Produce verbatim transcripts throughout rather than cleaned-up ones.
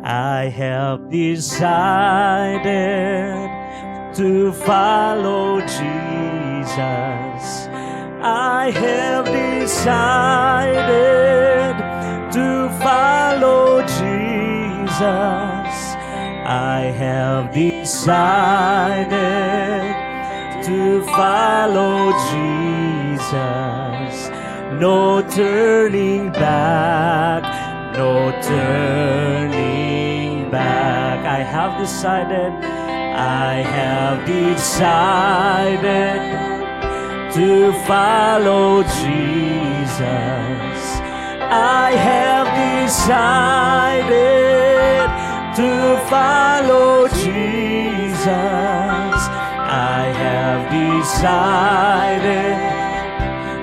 I have decided to follow Jesus. I have decided to follow Jesus. I have decided to follow Jesus. No turning back, no turning back. I have decided, I have decided to follow Jesus. I have decided to follow Jesus. I have decided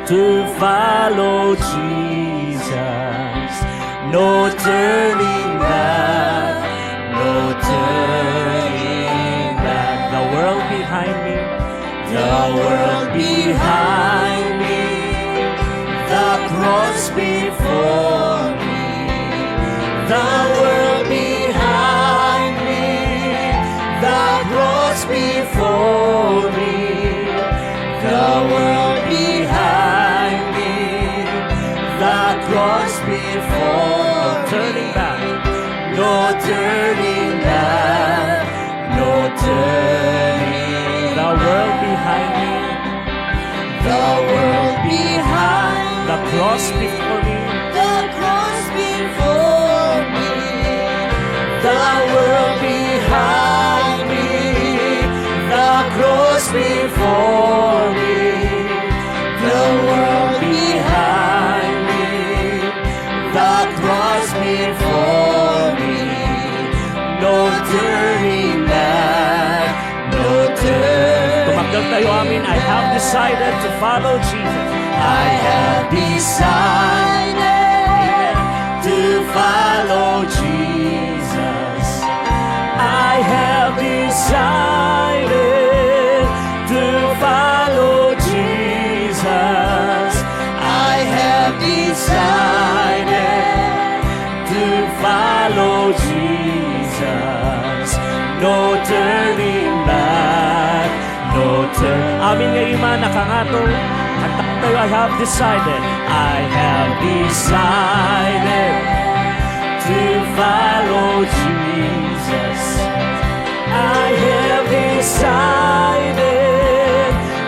to follow Jesus. No turning back, no turning back. The world behind me, the world behind me, the cross before me, the world behind me, the cross before me, the world behind me, the cross before. No turning back, no turning back, no turning. The world behind me, the world behind, the cross before me, the cross before me, the world behind me, the cross before me, the world behind me, the cross before me. No turning back, no turning. Tumakdagtayo amin. I have decided to follow Jesus. I have decided to follow Jesus. I have decided to follow Jesus. I have decided to follow Jesus. No turning back, no turn. Amin nga ima, nakangato. Kantaentayo, I have decided. I have decided to follow Jesus. I have decided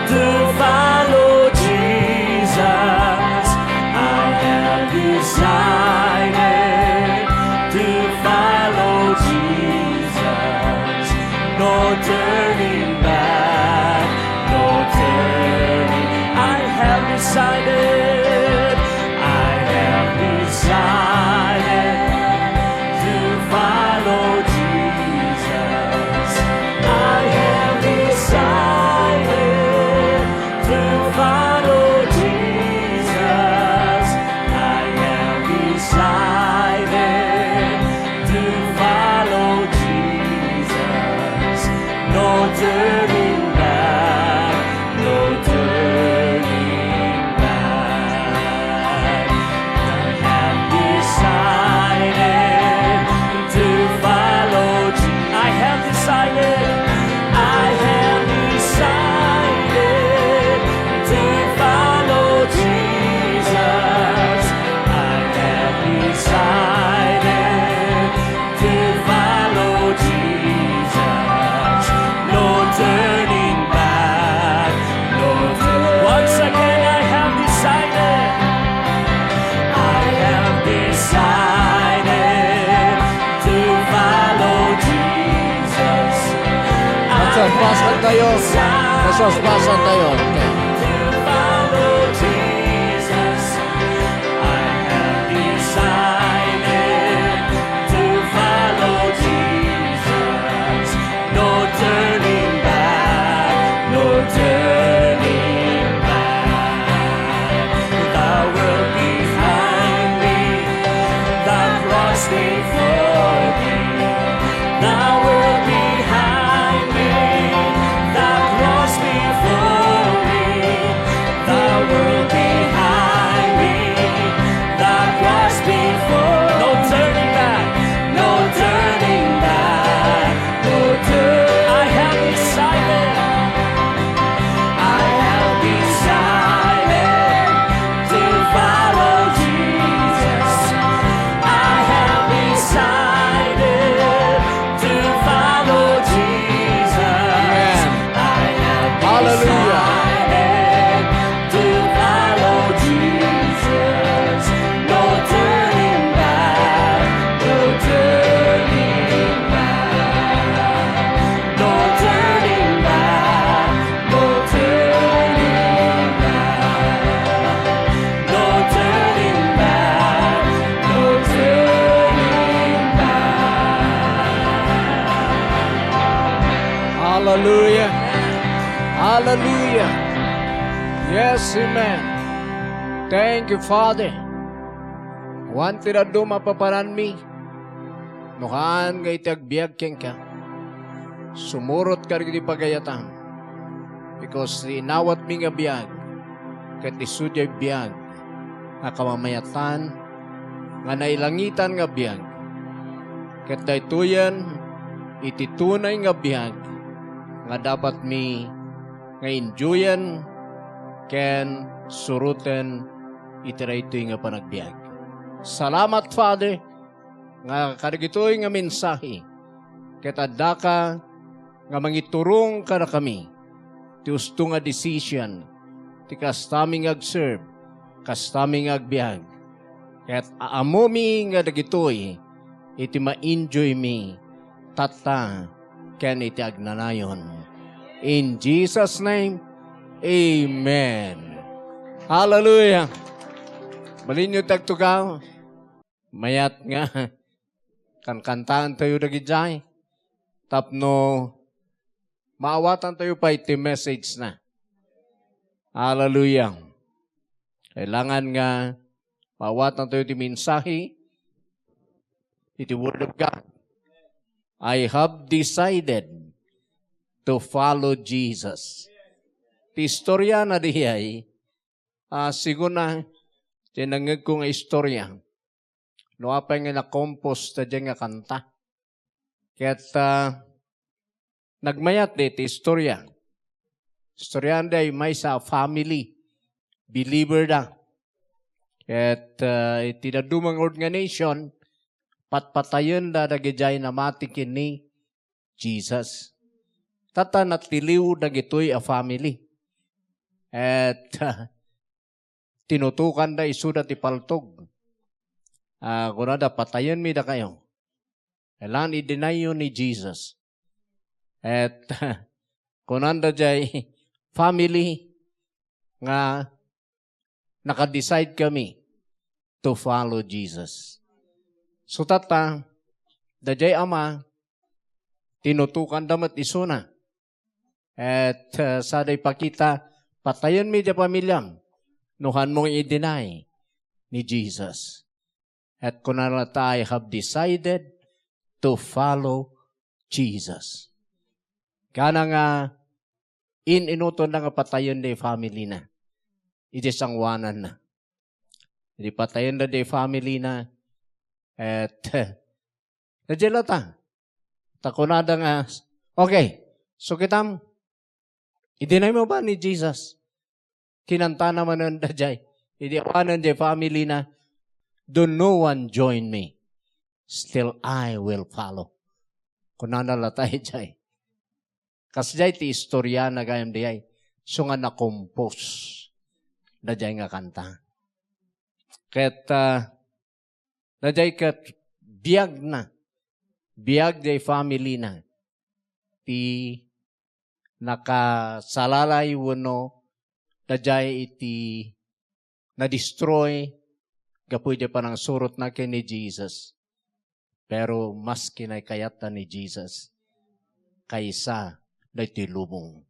to follow Jesus. I have decided to follow Jesus. No turning back, no turning. I have decided, I have decided to follow Jesus. I have decided to follow Jesus. I have decided to follow Jesus. No turning back, no turning back. I have decided to follow Je-, I have decided, I have decided to follow Jesus. I have decided to follow Jesus. No turning back, no turning. Once again, I have decided, I have decided to follow Jesus. Paspas, paspas tayo. Paspas, paspas tayo. Okay. To follow Jesus. I have decided to follow Jesus. No turning back, no turning back. The world behind me, the cross before me. The world behind me, the cross before me. The world behind me, the cross before. No turning back, no turning Hallelujah. Hallelujah. Yes, amen. Thank you, Father. Awan ti dadduma a papananmi, no haan nga iti agbiag kenka. Sumurot kadagiti pagayatam. Because ti inawatmi nga biag, ket isu diay biag nga kamamayatan, nga nailangitan nga biag. Ket daytoyen iti tunay nga biag nga dapatmi nga enjoyen ken suroten iti daytoy nga panagbiag. Salamat, Father, nga kadagitoy nga mensahe, ket addaka nga mangiturong kadakami ti usto nga decision, ti kastami nga agserve, kastami nga agbiag. Ket aamomi nga dagitoy iti ma-enjoymi tatta ken iti agnanayon. In Jesus' name, amen. Hallelujah. Malinyo ti agtugaw. Mayat nga kankantaentayo dagidiay tapno maawatantayo pay ti message na. Hallelujah. Kailangan nga maawatantayo ti mensahe iti Word of God. I have decided to follow Jesus. Ti istorya na diay, ah, siguro na, ti nangngegko nga istorya. No apay nga na-compose ta diay nga kanta. Ket, ah, nagmayat di ti istorya. Istorya diay maysa a family, believer da. Ket, ah, iti dadduma nga ordination, patpatayen da dagidiay namati ken ni Jesus. Tatta, natiliw dagitoy a family. Et, ah, tinutokan da isuda ti paltog. Ah, kuna da, "Patayenmi dakayo. Kailangan i-deny yo ni Jesus." Et, kunanda diay family nga, "Naka-decide kami to follow Jesus." So, tatta, daydiay ama, tinutokan da met isuna. Et, uh, sada ipakita, "Patayenmi diay pamiliam no hanmo i-deny ni Jesus." Et kuna latta, "I have decided to follow Jesus." Kana nga in-inuton da nga patayen diay family na. Iti sangoanan na. Idi patayen da diay family na, et, daydiay latta. Ta kunada nga, "Okay, so kitam, i-deny mo ba ni Jesus?" Kinantana manen daydiay. Idi awanen diay family na, "Though no one join me, still I will follow." Kunana latta diay. Kasdiay ti istoriana gayam diay. So nga na-compose daydiay nga kanta. Ket, ah, daydiay ket biagna, biag diay family na, ti nakasalalay wenno daydiay iti na-destroy gapu iti panangsurotna ken ni Jesus. Pero mas kinaykayatta ni Jesus kaysa daytoy lubong.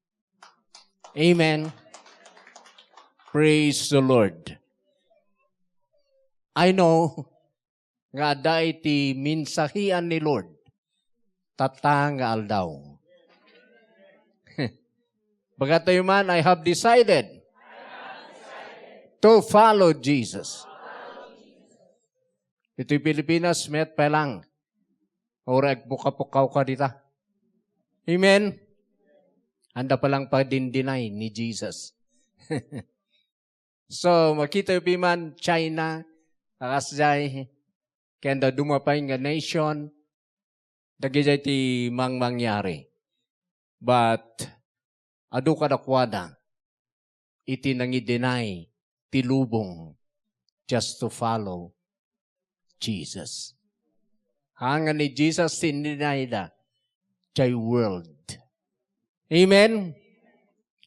Amen. Praise the Lord. I know nga adda iti mensahean ni Lord tatta nga aldaw. Bagatayo man, "I have decided to follow Jesus." Iti Pilipinas, met pa lang. Uray agpukapukaw ka dita. Amen? Anda pa lang pagdindinay ni Jesus. So, makita yu piman, China, a kasdiay, ken dadduma pay nga nation, dagidiay ti mangmangyari. But, adu kadakuada, iti nangi-deny ti lubong just to follow Jesus. Haan nga ni Jesus, tin-deny da, jay world. Amen?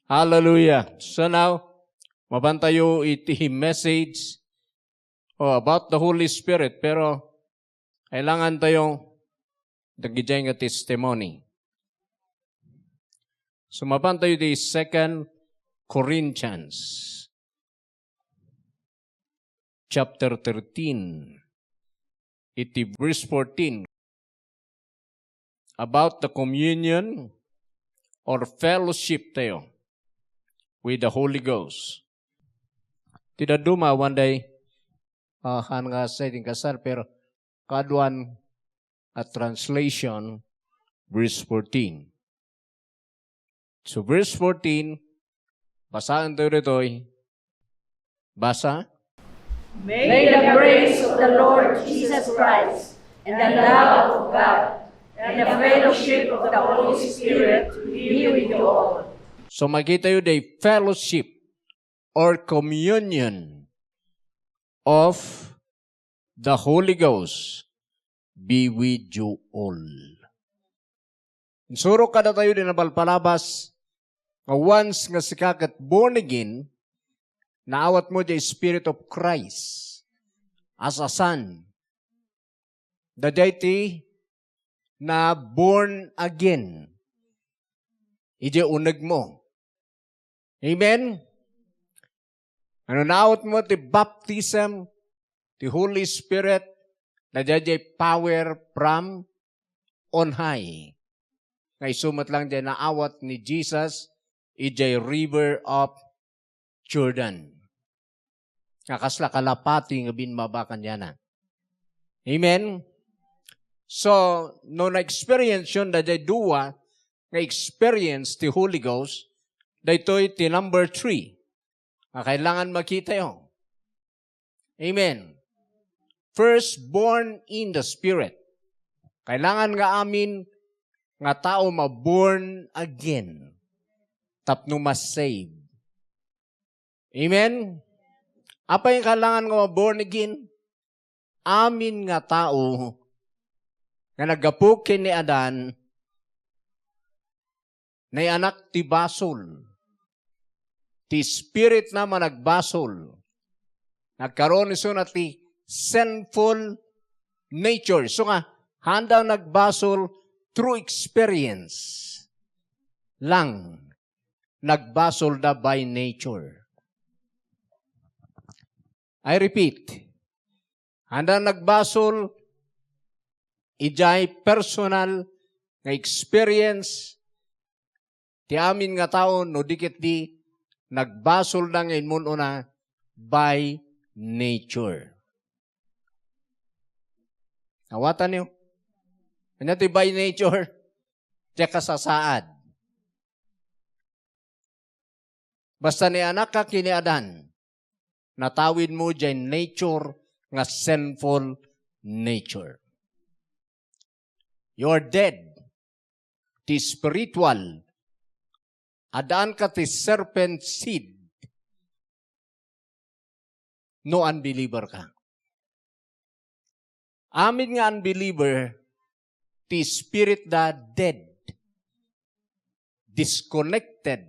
Hallelujah. So now, mapantayo iti message, oh, about the Holy Spirit, pero kailangan tayo dagidiay nga testimony. Sumapan tayo di Second Corinthians chapter thirteen, iti verse fourteen, about the communion or fellowship tayo with the Holy Ghost. Ti dadduma, awan day, ah, han nga sa iting kasar, pero kaduan a translation, verse fourteen. So, verse fourteen, basaen tayo ditoy. Basa. May the grace of the Lord Jesus Christ and the love of God and the fellowship of the Holy Spirit be with you all. So, makita yu the fellowship or communion of the Holy Ghost be with you all. Insurok kadatayo di napalpalabas nga once nga sika ket born again, naawat mo di Spirit of Christ as a son. Daydiay ti na born again. Idiay uneg mo. Amen? Ano naawat mo ti baptism, ti Holy Spirit, na daydiay power from on high. Nga isu met lang diay naawat ni Jesus, idiay River of Jordan. Nga kasla kalapati nga bimmaba kaniana. Amen? So, no na-experience yon daydiay dua nga experience ti Holy Ghost, daytoy ti number three nga kailangan makitayo. Amen. First born in the Spirit. Kailangan nga amin nga tao ma-born again tapno ma-save. Amen? Apay nga kailangan nga ma-born again? Amin nga tao nga naggapu ken ni Adan, naianak ti basol. Ti spiritna managbasol. Nagkaroon isuna ti sinful nature. So nga, handa nagbasol through experience lang. Nagbasolda by nature. I repeat, handa nagbasol idiay personal nga experience ti amin nga tao, no di ket di, nagbasolda nga immun-una by nature. Awatanyo? Ania ti by nature? Ti kasasaad. Basta naianakka ken ni Adan, natawid mo diay nature nga sinful nature. You are dead. Ti spiritual, addaanka ti serpent seed. No unbeliever ka. Amin nga unbeliever, ti spiritda dead, disconnected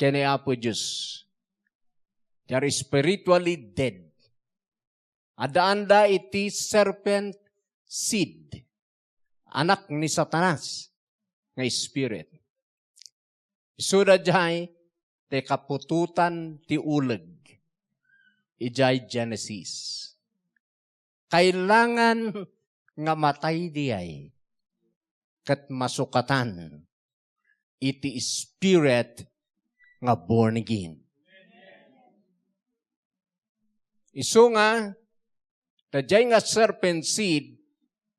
ken ni Apo Dios. They are spiritually dead. Addaanda iti serpent seed, anak ni Satanas nga spirit. Isuda diay ti kaputotan ti uleg idiay Genesis. Kailangan nga matay diay ket masukatan iti spirit nga born again. Isu nga, ta diay nga serpent seed,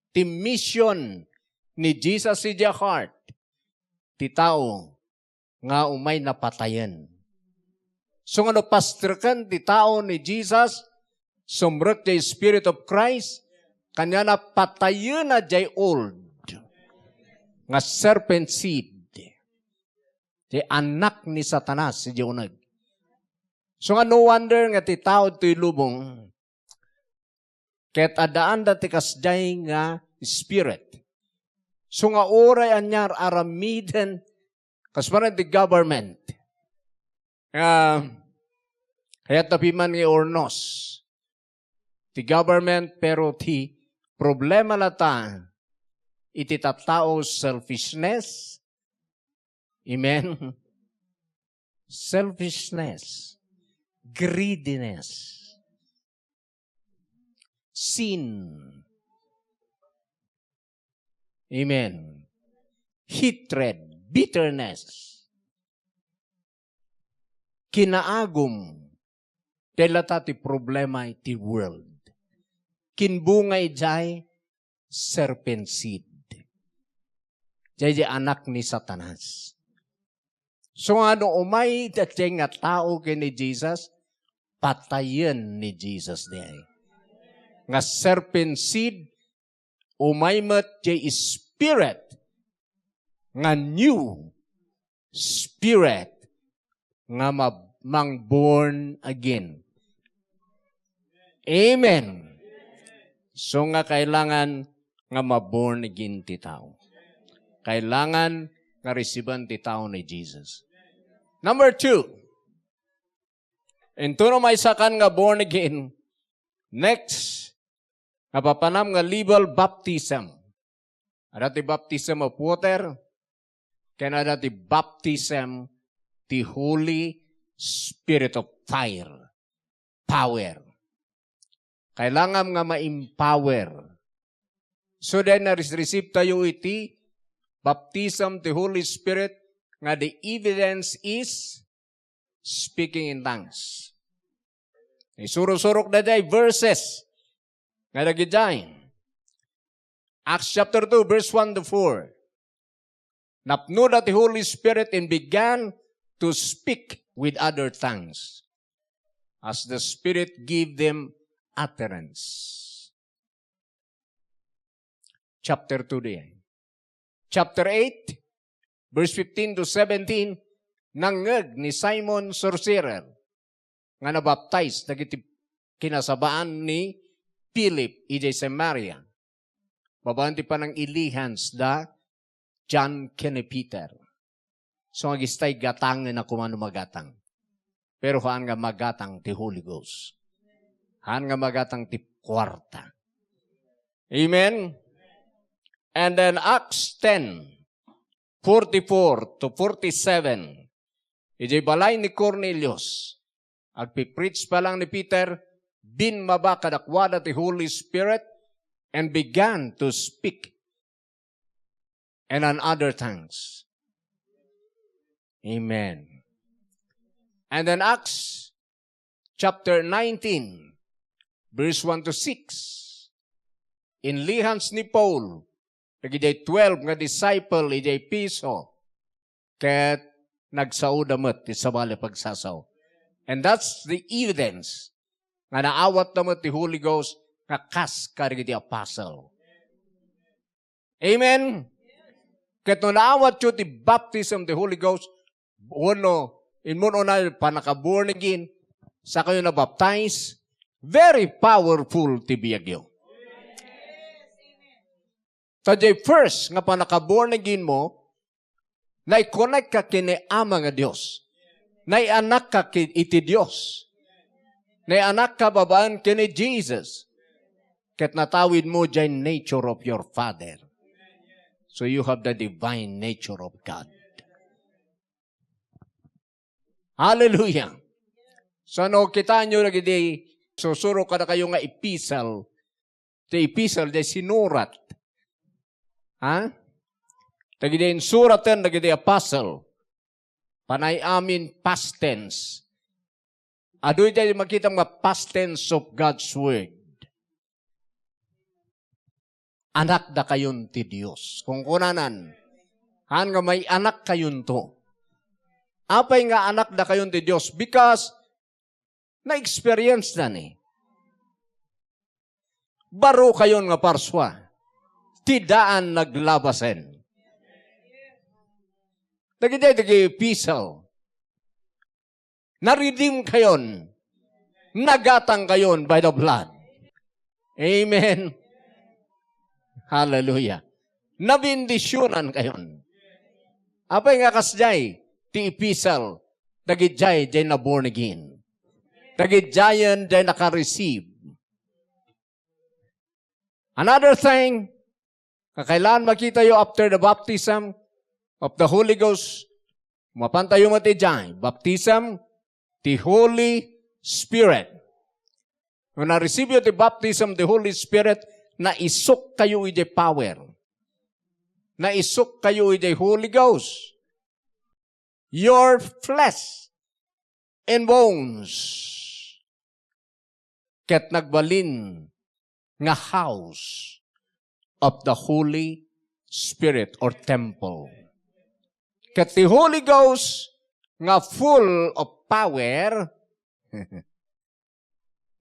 ti mission ni Jesus idiay heart ti tao nga umay napatayen. So nga no pastreken ti tao ni Jesus, sumrek diay Spirit of Christ, kaniana patayena diay old nga serpent seed, ti anak ni Satanas, idiay uneg. So nga no wonder nga ti tao ditoy lubong, ket addaanda ti kasdiay nga spirit. So nga uray aniar aramiden, kas manen ti government. Nga, kayat tapiman nga urnos ti government, pero ti problema nata, iti tattao selfishness, Amen? Selfishness, greediness, sin. Amen. Hatred, bitterness, kinaagum. Dayta ti problema iti world. Kinbunga idiay serpent seed. Daydiay anak ni Satanas. So nga no umay daydiay nga tao ken ni Jesus, patayen ni Jesus diay. Nga serpent seed, umay met diay spirit nga new spirit nga mab-, mang born again. Amen. So nga kailangan nga ma-born again ti tao. Kailangan nga resiben ti tao ni Jesus. Number two, intono maysakan nga born again, next, nga papanam nga level baptism. Adda ti baptism of water, ken adda ti baptism ti Holy Spirit of fire, power. Kailangan nga ma-empower. So then, na-receive tayo iti baptism ti Holy Spirit nga the evidence is speaking in tongues. Isuro-surok daydiay verses nga dagidiay. Acts chapter two, verse one to four. Napnoda ti Holy Spirit and began to speak with other tongues as the Spirit gave them utterance. Chapter two diay. Chapter eight, verse fifteen to seventeen, nangngeg ni Simon Sorcerer nga nabaptize dagiti kinasabaan ni Philip idiay Samaria. Babaen ti panangilihans da John ken ni Peter. So, agistay gatangen a kumano magatang. Pero haan nga magatang ti Holy Ghost. Haan nga magatang ti kuarta. Amen? And then Acts ten, forty-four to forty-seven. Idiay balay ni Cornelius, agpipreach pa lang ni Peter, bimmaba kadakuada ti Holy Spirit and began to speak and in other tongues. Amen. And then Acts chapter nineteen, verse one to six. Inlihans ni Paul dagiti twelve nga disciple idiay Efeso, ket nagsaoda met ti sabali a pagsasao. And that's the evidence nga naawatda met ti Holy Ghost nga kas kadagiti apostle. Amen? Ket no naawatyo ti baptism ti Holy Ghost, wenno, immun-una, pannaka-born again, sakayo na-baptize, very powerful ti biagyo. Ta diay first nga pannaka-born again mo, nai-connect ka ken ni Ama nga Dios. Nai-anak ka ki-, iti Dios. Nai-anak ka babaen ken ni Jesus. Ket natawid mo diay nature of your Father. So you have the divine nature of God. Hallelujah. So, no, kitaenyo dagiti susuro kadakayo nga epistle, ti epistle, diay sinurat. Ha? Dagiti insuraten dagiti apostle. Panay amin past tense. Adu iti makita nga past tense of God's word. Anakdakayon ti Dios. Kunkunanan, haan nga may-anakkayonto. Apay nga anakdakayon ti Dios? Because na-experience na ni. Barukayon nga parsua, ti daan naglabasen. Dagiti, dagiti epistle. Na-redeem kayon. Nagatang kayon by the blood. Amen. Hallelujah. Nabendisionan kayon. Apay nga kasdiay ti epistle, dagidiay diay na-born again. Dagidiayen diay naka-receive. Another thing, nga kailangan makitayo after the baptism of the Holy Ghost, Mapantayo met idiay, baptism ti Holy Spirit. No nareceive-yo ti baptism ti Holy Spirit, naisukkayo idiay power. Naisukkayo idiay Holy Ghost. Your flesh and bones ket nagbalin nga house of the Holy Spirit or temple. Ket ti Holy Ghost nga full of power,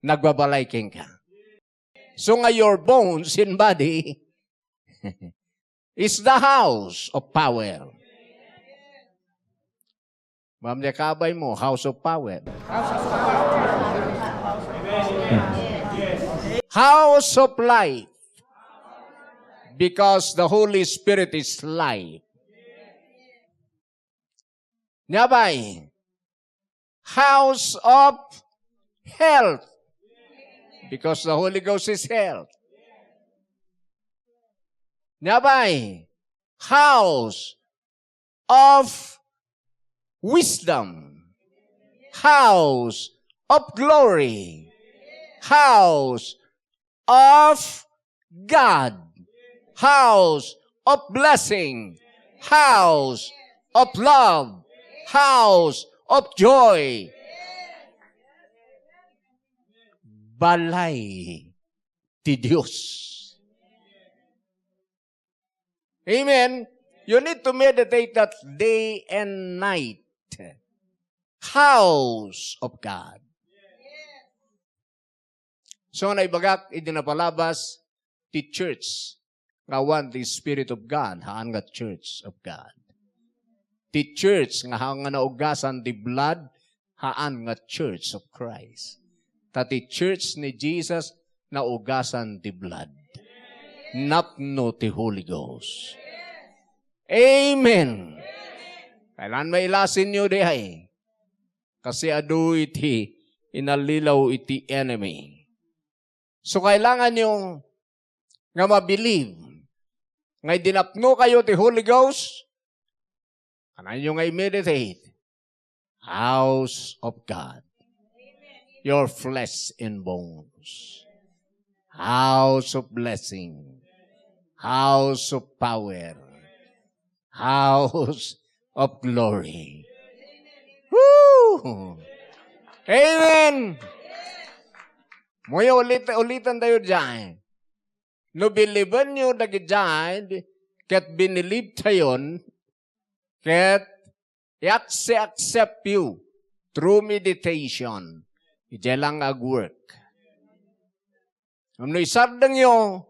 nagbabalay kenka. So nga your bones and body is the house of power. Ma'am, di kabay mo, house of power. House of life. Because the Holy Spirit is life. Nia pay, house of health. Because the Holy Ghost is health. Nia pay, house of wisdom, house of glory, house of God, house of blessing, house of love, house of joy. Balay ti Dios. Amen. You need to meditate that day and night. House of God. So, naibagak, idi napalabas, ti church, nga awan ti Spirit of God, haan nga church of God. Ti church, nga haan nga naugasan ti blood, haan nga church of Christ. Ta ti church ni Jesus, naugasan ti blood. Napno ti Holy Ghost. Amen. Kailan mailasin nyo di ay? Kasi adu iti inallilaw iti enemy. So, kailangan nyo nga mabilib nga idinapno kayo ti Holy Ghost, kananyo nga i-meditate, house of God, your flesh and bones, house of blessing, house of power, house of glory. Woo! Amen! Muyo ulit, ulitan tayo dyan. No biliben nyo dagiti, ket binilib tayon, ket i-accept you through meditation. Idiay lang agwork. Ngem no isardeng yo,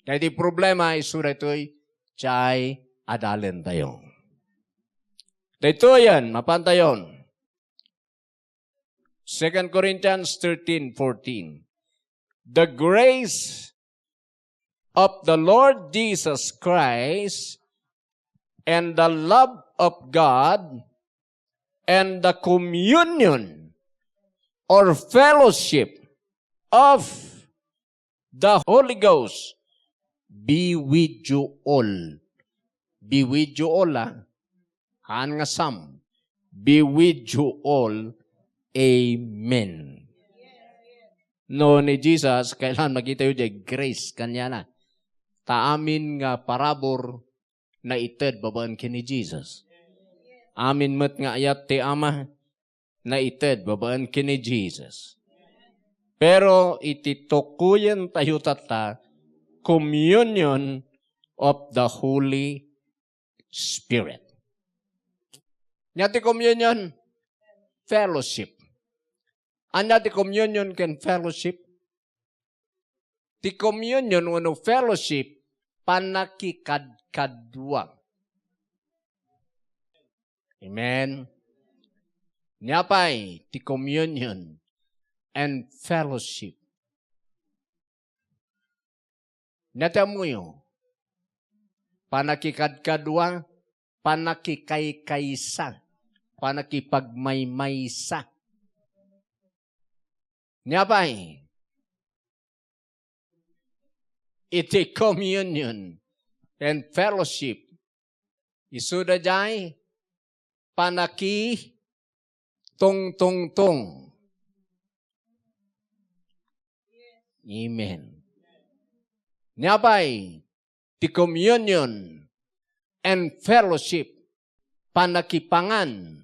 daydi problema, isu daytoy, diay adalen tayo. Daytoyen, mapan tayon. Second Corinthians thirteen fourteen. The grace of the Lord Jesus Christ and the love of God and the communion or fellowship of the Holy Ghost be with you all. Be with you all, ah. Haan nga some. Be with you all. Amen. No, ni Jesus, kailangan makita yu diay grace kaniana. Ta amin nga parabur, naited babaen ken ni Jesus. Amin met nga ayat ti Ama, naited babaen ken ni Jesus. Pero iti tukoyen tayo tatta, communion of the Holy Spirit. Ania ti communion? Fellowship. Ania ti communion ken fellowship? Ti communion wenno fellowship, pannakikadkadua. Amen. Ania pay ti communion and fellowship? Ania ti ammoyo? Pannakikadkadua, pannakikaykaysa, pannakipagmaymaysa. Ania pay? Iti communion and fellowship. Isuda diay, panakitungtungtong. Amen. Nia pay, ti communion and fellowship, panakipangan.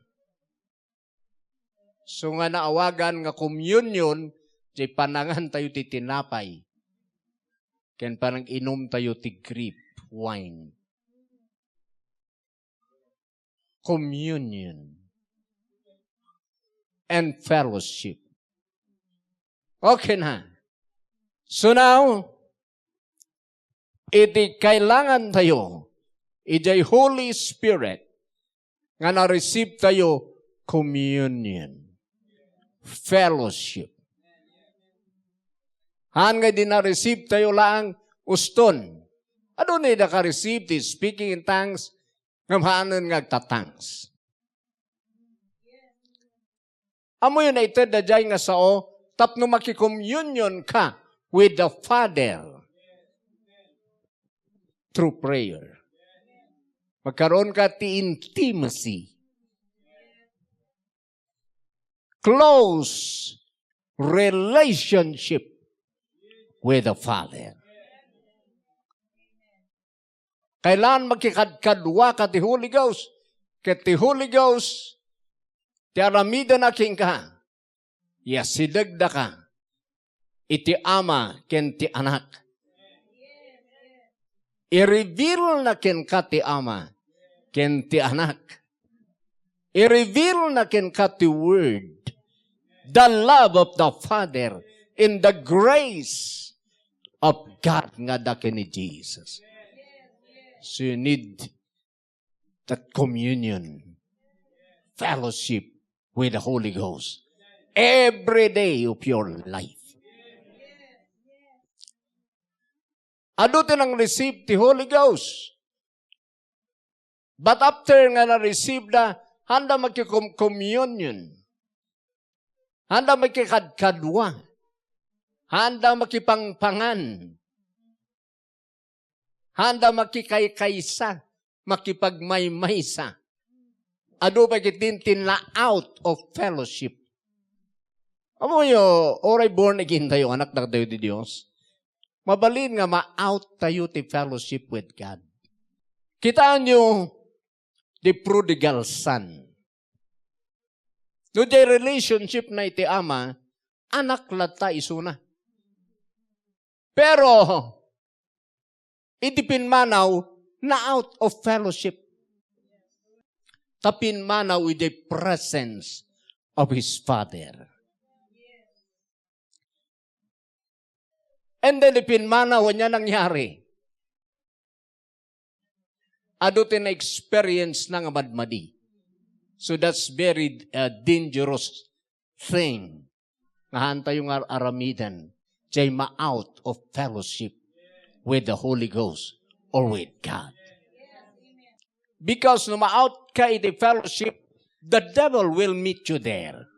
So nga naawagan nga communion, jay panangan tayo ti tinapay, ken panag-inum tayo ti grape wine. Communion and fellowship. Okay na. So now, iti kailangan tayo, ijay Holy Spirit, nga na-receive tayo communion, fellowship. Haan nga di na-receive tayo laeng uston. Adu ni da ka-receive ti speaking in tongues, ngem haanen nga agta-tongues. Ammoyo, naited daydiay nga sao tapno makicommunion ka with the Father through prayer. Magkaroon ka ti intimacy. Close relationship with the Father. Kailangan makikadkadua ka ti Holy Ghost. Ket ti Holy Ghost, ti aramidna kenka, iyasidegda ka iti Ama ken ti Anak. I-reveal na kenka ti Ama ken ti Anak. I-reveal na kenka ti Word, the love of the Father, in the grace of God nga adda ken ni Jesus. So you need that communion, fellowship with the Holy Ghost every day of your life. Adu ti nang-receive ti Holy Ghost. But after nga na-receive da, handa makikom-, communion. Handa makikadkadua. Handa makipangpangan. Handa makikaykaysa, makipagmaymaysa. Adu pay ketdin ti na-out of fellowship. Ammoyo, uray born again tayo, anak tayo ti Dios, mabalin nga ma-out tayo ti fellowship with God. Kitaenyo, the prodigal son. No, diay relationship na iti ama, anak latta isuna. Pero, iti pimmanaw, na-out of fellowship. Ta pimmanaw iti presence of his father. And then, iti pimmanaw, ania nangyari? Adu ti na-experience na nga madmadi. So that's very, uh, dangerous thing nga haan tayo nga aramiden, jay ma-out of fellowship with the Holy Ghost or with God. Because no ma-out ka iti fellowship, the devil will meet you there.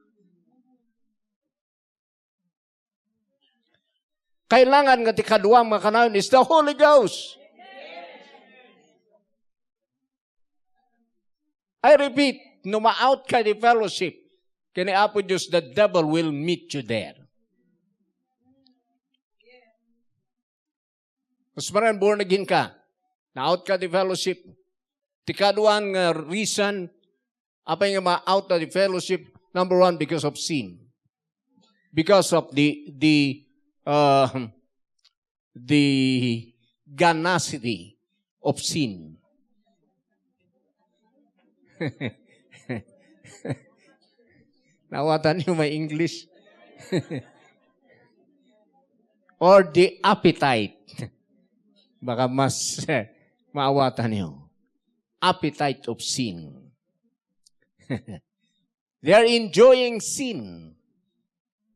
Kailangan nga ti kaduam nga kanayon is the Holy Ghost. I repeat, no ma-out ka iti fellowship ken ni Apo Dios, the devil will meet you there. Mas maran, born again ka, na-out ka ti fellowship. Ti kaduan nga reason, apay nga ma-out ti fellowship? Number one, because of sin. Because of the, the, uh, the ganacity of sin. Naawatan niyo my English? Or the appetite. Baka mas, eh, maawatan niyo. Appetite of sin. They are enjoying sin.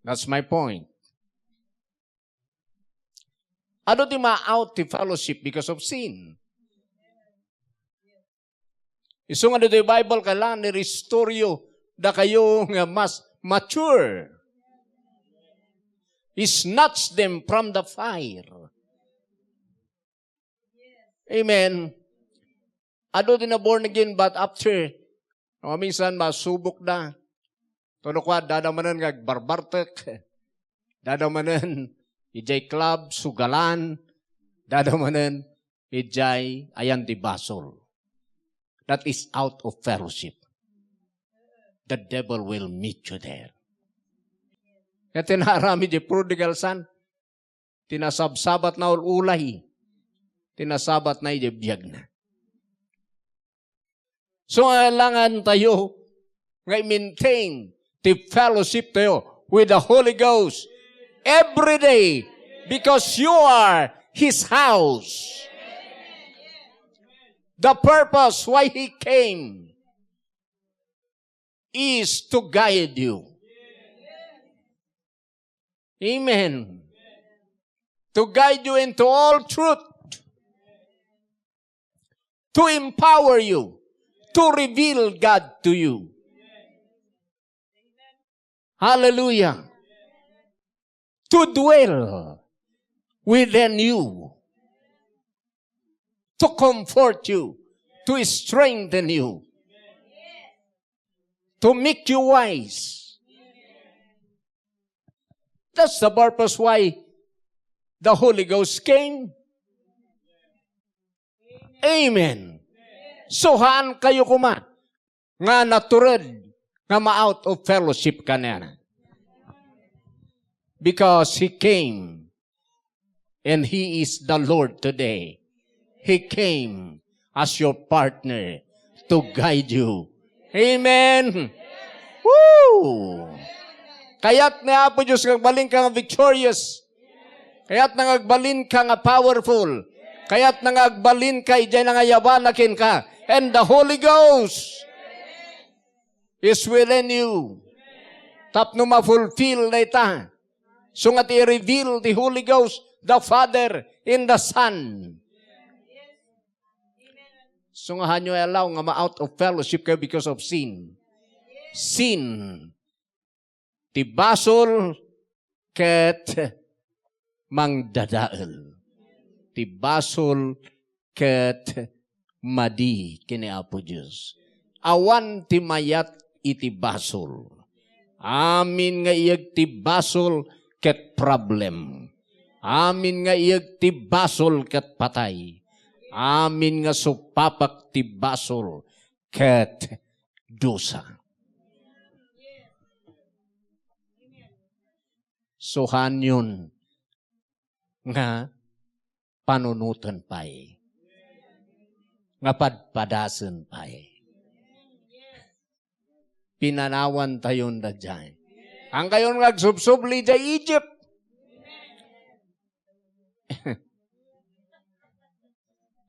That's my point. Adu ti ma-out ti fellowship because of sin. Isu nga ditoy Bible, kailangan ni-restore-yo dakayo nga mas mature. Snatch them from the fire. Amen. Adu ti na born again, but after No, minsan masubok da. Tono kwa, dada manen nga agbarbartek. Dada manen idiay club, sugalan. Dada manen idiay ayan ti basol. That is out of fellowship. The devil will meet you there. Kaya tinarami di prodigal son, tinasabsabat na ul-ulay. Tinasabsabat na idiay biagna. So, kailangan tayo nga i-maintain ti fellowship tayo with the Holy Ghost every day because you are His house. The purpose why He came is to guide you. Amen. To guide you into all truth. To empower you. To reveal God to you. Hallelujah. To dwell within you. To comfort you. To strengthen you. To make you wise. That's the purpose why the Holy Ghost came. Amen. So, haan kayo koma nga natured nga ma-out of fellowship kaniana. Because He came and He is the Lord today. He came as your partner to guide you. Amen. Woo! Kayat ni Apo Dios nga agbalin ka nga victorious. Kayat na nga agbalin ka nga powerful. Kayat na nga agbalin ka, idiay na nga yabana kenka. And the Holy Ghost is within you. Tapno ma-fulfill dayta. So nga ti i-reveal ti Holy Ghost, the Father and the Son. So nga, haanyo i-allow nga ma-out of fellowship kayo because of sin. Sin. Ti basol ket mangdadael. Ti basol ket madi ken ni Apo Dios. Awan ti mayat iti basol. Amin nga iyeg ti basol ket problem. Amin nga iyeg ti basol ket patay. Amin nga supapak ti basol ket dusa. So, haanyon nga panunoten pay, nga padpadasen pay. Pinanawan tayon daydiay. Haankayon nga agsubsubli idiay Egypt.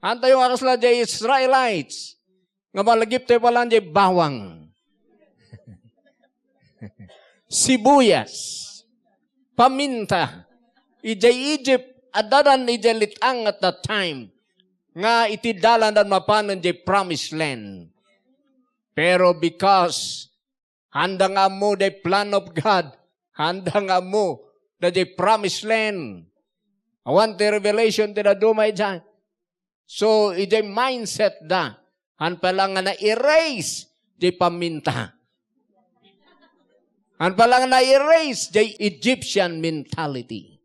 Haantayo nga kasla diay Israelites nga malagiptayo pay laeng diay bawang, sibuyas, paminta. Idiay Egypt, addan idiay let-ang at that time nga iti dalandan mapanen diay promised land. Pero because haanda nga ammo diay plan of God, haanda nga ammo diay promised land. Awan ti revelation ti dadduma idiay. So, idiay mindset da, haan pay laeng nga na-erase diay paminta. Haan pay laeng nga na-erase diay Egyptian mentality.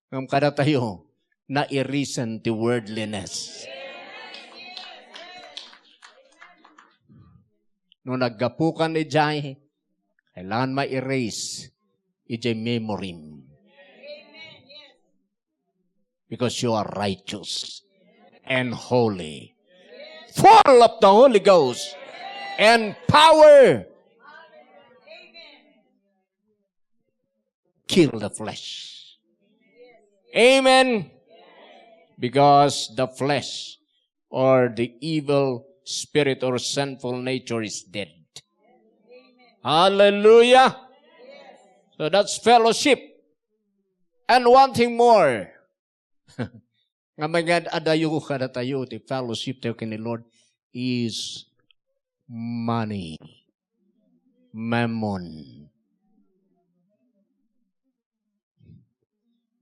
Ngem kadatayo, na-erase ti worldliness. No naggapukan idiay, kailangan ma-erase idiay memory. Because you are righteous and holy, full of the Holy Ghost and power. Kill the flesh. Amen. Because the flesh or the evil spirit or sinful nature is dead. Hallelujah. So that's fellowship. And one thing more. Nga mangad-adayo kadatayo ti fellowship tayo ken ni Lord is money, mammon,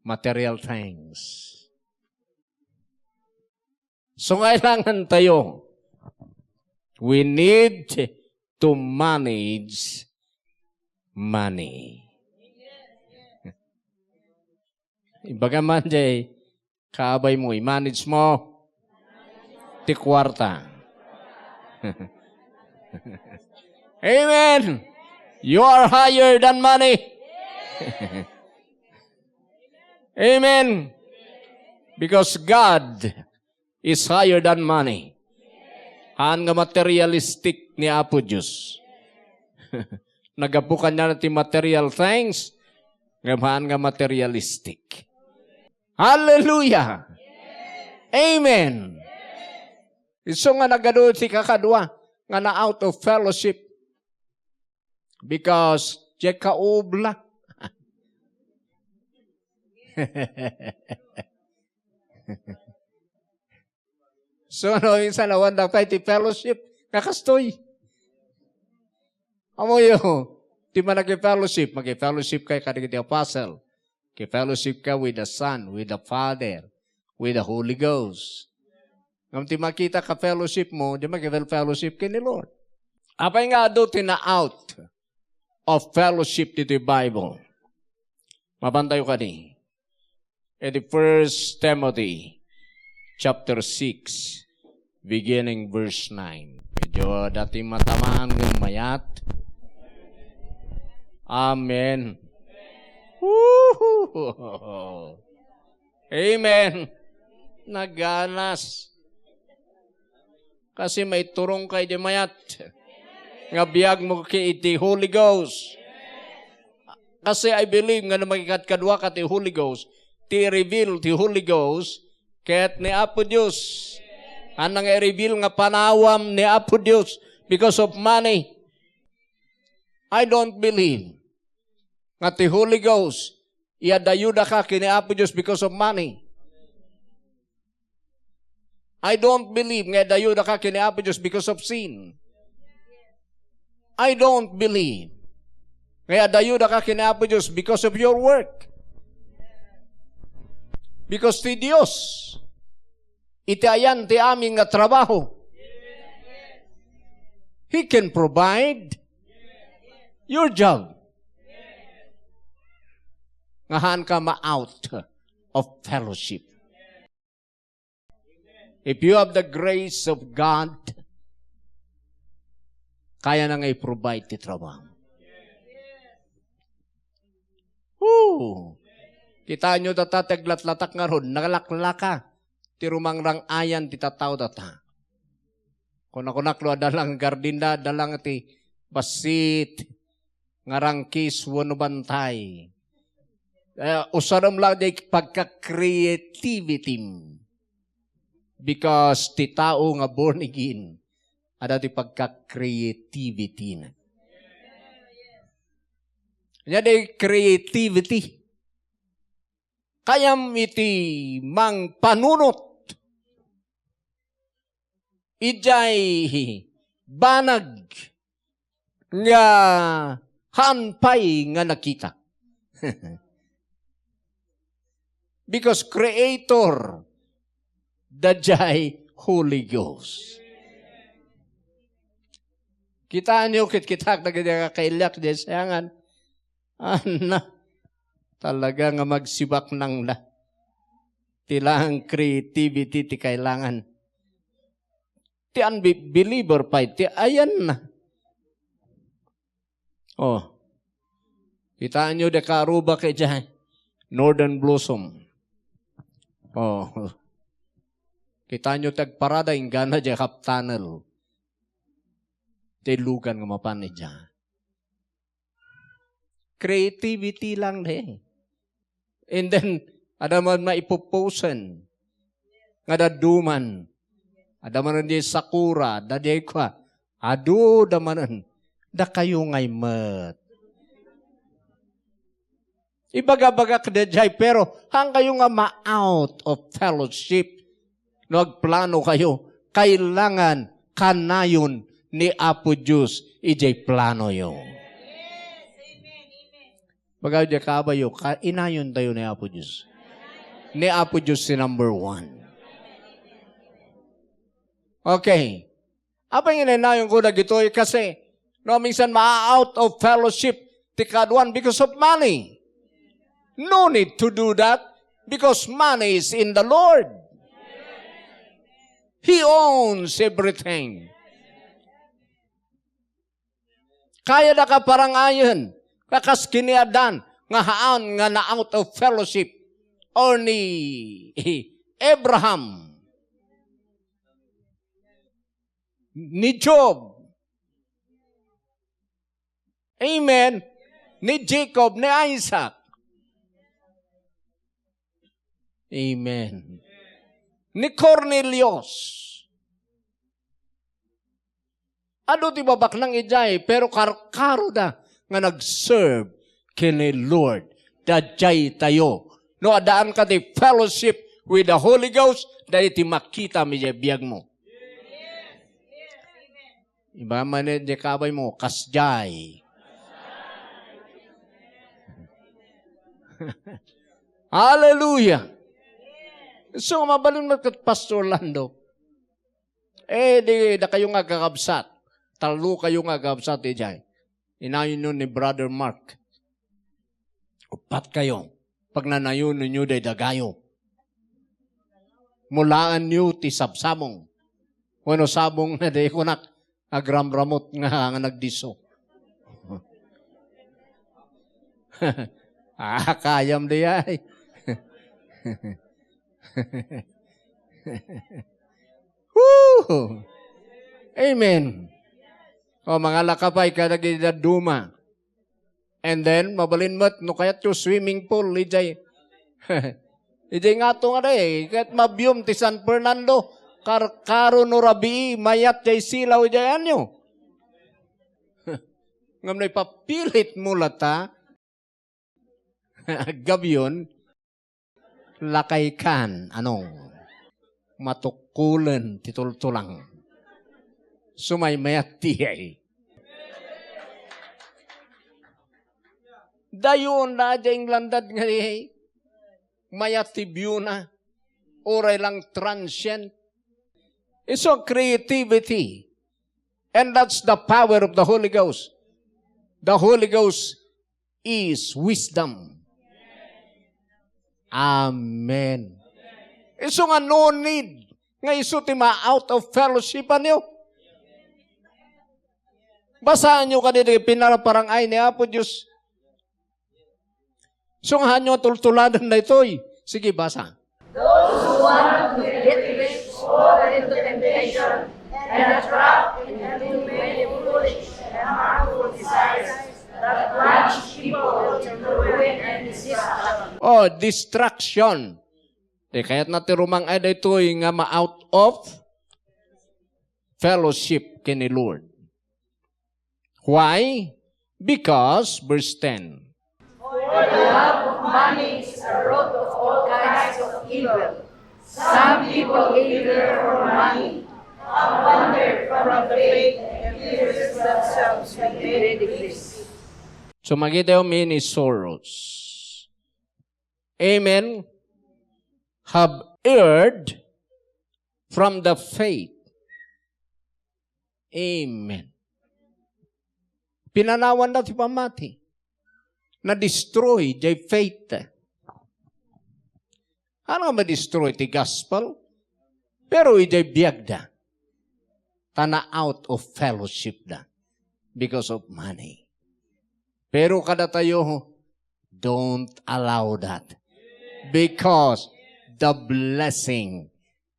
material things. So, kailangan tayo We need to manage money. Ibaga man jay, kaabay mo, i-manage mo ti kuarta. Amen. You are higher than money. Amen. Because God is higher than money. Haan nga materialistic ni Apo Dios. Naggapu kaniana ti material things, ngem haan nga materialistic. Hallelujah! Amen! Isu nga nagadu ti kakadua nga na out of fellowship because diay kaubla. So, no, minsan, awan da pay ti fellowship nga kastoy. Amoyo, ti managi-fellowship, magi-fellowship kay kadagiti apostle. Ki-fellowship ka with the Son, with the Father, with the Holy Ghost. Ngem ti makita ka fellowship mo, di magi-fellowship ken ni Lord. Apay nga adu ti na-out of fellowship ditoy Bible? Mapantayo kadi. Iti First Timothy chapter six, beginning verse nine. Medyo dati matamaan ngem mayat. Amen. Woohoo! Amen. Naganas. Kasi maiturong ka iti mayat nga biag mo ki iti Holy Ghost. Kasi I believe nga no makikadkadua ka ti Holy Ghost, ti reveal ti Holy Ghost ket ni Apo Dios. Haan nga i-reveal nga panawam ni Apo Dios because of money. I don't believe nga ti Holy Ghost, iadayuda ka ken ni Apo Dios because of money. I don't believe nga iadayuda ka ken ni Apo Dios because of sin. I don't believe nga iadayuda ka ken ni Apo Dios because of your work. Because ti Dios, iti ayan ti amin nga trabaho, He can provide your job. Nga haan ka ma-out of fellowship. If you have the grace of God, kaya na nga i-provide ti trabaho. Woo! Kitaenyo data ti aglatlatak ngarud, naglaklaka ti rumangrang-ayan ti tattao data. Kunakunak no, adda lang gardinda, adda lang ti bassit, nga rangkis wenno bantay. Eh, usarem lang di pagka-creativity. Because ti tao nga born again, adda ti pagka-creativity na. Nya di creativity. Kayam iti mangpanunot idiay banag nga haan pay nga nakita. Because creator, daydiay Holy Ghost. Kitaenyo, kitkitak dagiti kakailiak diay sayangan. Anna, talaga nga magsibaknang na. Ti lang creativity ti kailangan. Ti unbeliever pay, ti ayanna. Oh. Kitaenyo, di kaarubak idiay Northern Blossom. Oh. Kitaenyo, ti agparada inggana diay half tunnel. Ti lugan nga mapan idiay. Creativity lang di. And then, adda man maipupusen nga dadduma. Adda man di sakura, adda di kua. Adu, adda manen. Dakayo ngay met. Ibagabagak daydiay, pero haan kayo nga ma-out of fellowship. No agplano kayo, kailangan kanayon ni Apo Dios idiay planoyo. Baga diay kabayo, ka-, inayon tayo ni Apo Dios. Ni Apo Dios ti number one. Okay. Apay nga inayonko dagitoy? Kasi no minsan ma-out of fellowship ti kaduan because of money. No need to do that because money is in the Lord. He owns everything. Kayada ka parangayen, kakas kini Adan, nga haan nga na-out of fellowship, or ni Abraham, ni Job, amen, ni Jacob, ni Isaac, amen, ni Cornelius. Adu ti babaknang idiay, pero karkaroda nga nag-serve ken ni Lord. Daydiay tayo. No addaanka ti fellowship with the Holy Ghost, daydiay ti makitam idiay biagmo. Iba man idiay kabaymo, kasdiay. Hallelujah. So, mabalin met ket Pastor Lando. Eh, di, dakayo nga agkakabsat. Tallo kayo nga agkakabsat idiay. Inayonyo ni Brother Mark. Uppat kayo. Pagnanayonenyo daydi dagayo. Mulaanyo ti sabsabong. Wenno sabong nga di kunak, agramramut nga, nga nagdisso. Ah, kayam diay. Woo! Amen. O, mangalaka pay kadagiti dadduma. And then, mabalin met, no kayatyo swimming pool, idiay. Idiay ngato nga day, ket mabium ti San Fernando, karkaro no rabii, mayat jay silaw, idiay anyo. Ngem no ipapilit mo lata, aggabion, lakay kan, anong? Matukkulen ti tultulang. Sumaymayat diay. Dayon na diay inglandad nga diay. Mayat ti view na. Uray lang transient. It's a creativity. And that's the power of the Holy Ghost. The Holy Ghost is wisdom. Amen. Isu nga no need nga isu ti ma-out of fellowship anyo. Basaanyo kadi dagiti pinaraparang-ay ni Apo Dios. Isu nga haanyo nga tultuladen daytoy. Sige, basa. Those who want to get rich fall into temptation and a trap and into many foolish and harmful desires that plunge people into ruin and destruction. Oh, destruction. Di kayat na ti rumang-ay daytoy nga ma-out of fellowship ken ni Lord. Why? Because, verse ten. For the love of money is the root of all kinds of evil. Some people hate their own money, have wandered from the faith, and pierced themselves with many griefs. So, makita tayo, many sorrows. Amen. Have erred from the faith. Amen. Pinanawan da ti pammati. Na-destroy jay faith. Ano nga ma-destroy ti gospel? Pero idiay biagda, ta na-out of fellowship da because of money. Pero kadatayo, don't allow that. Because the blessing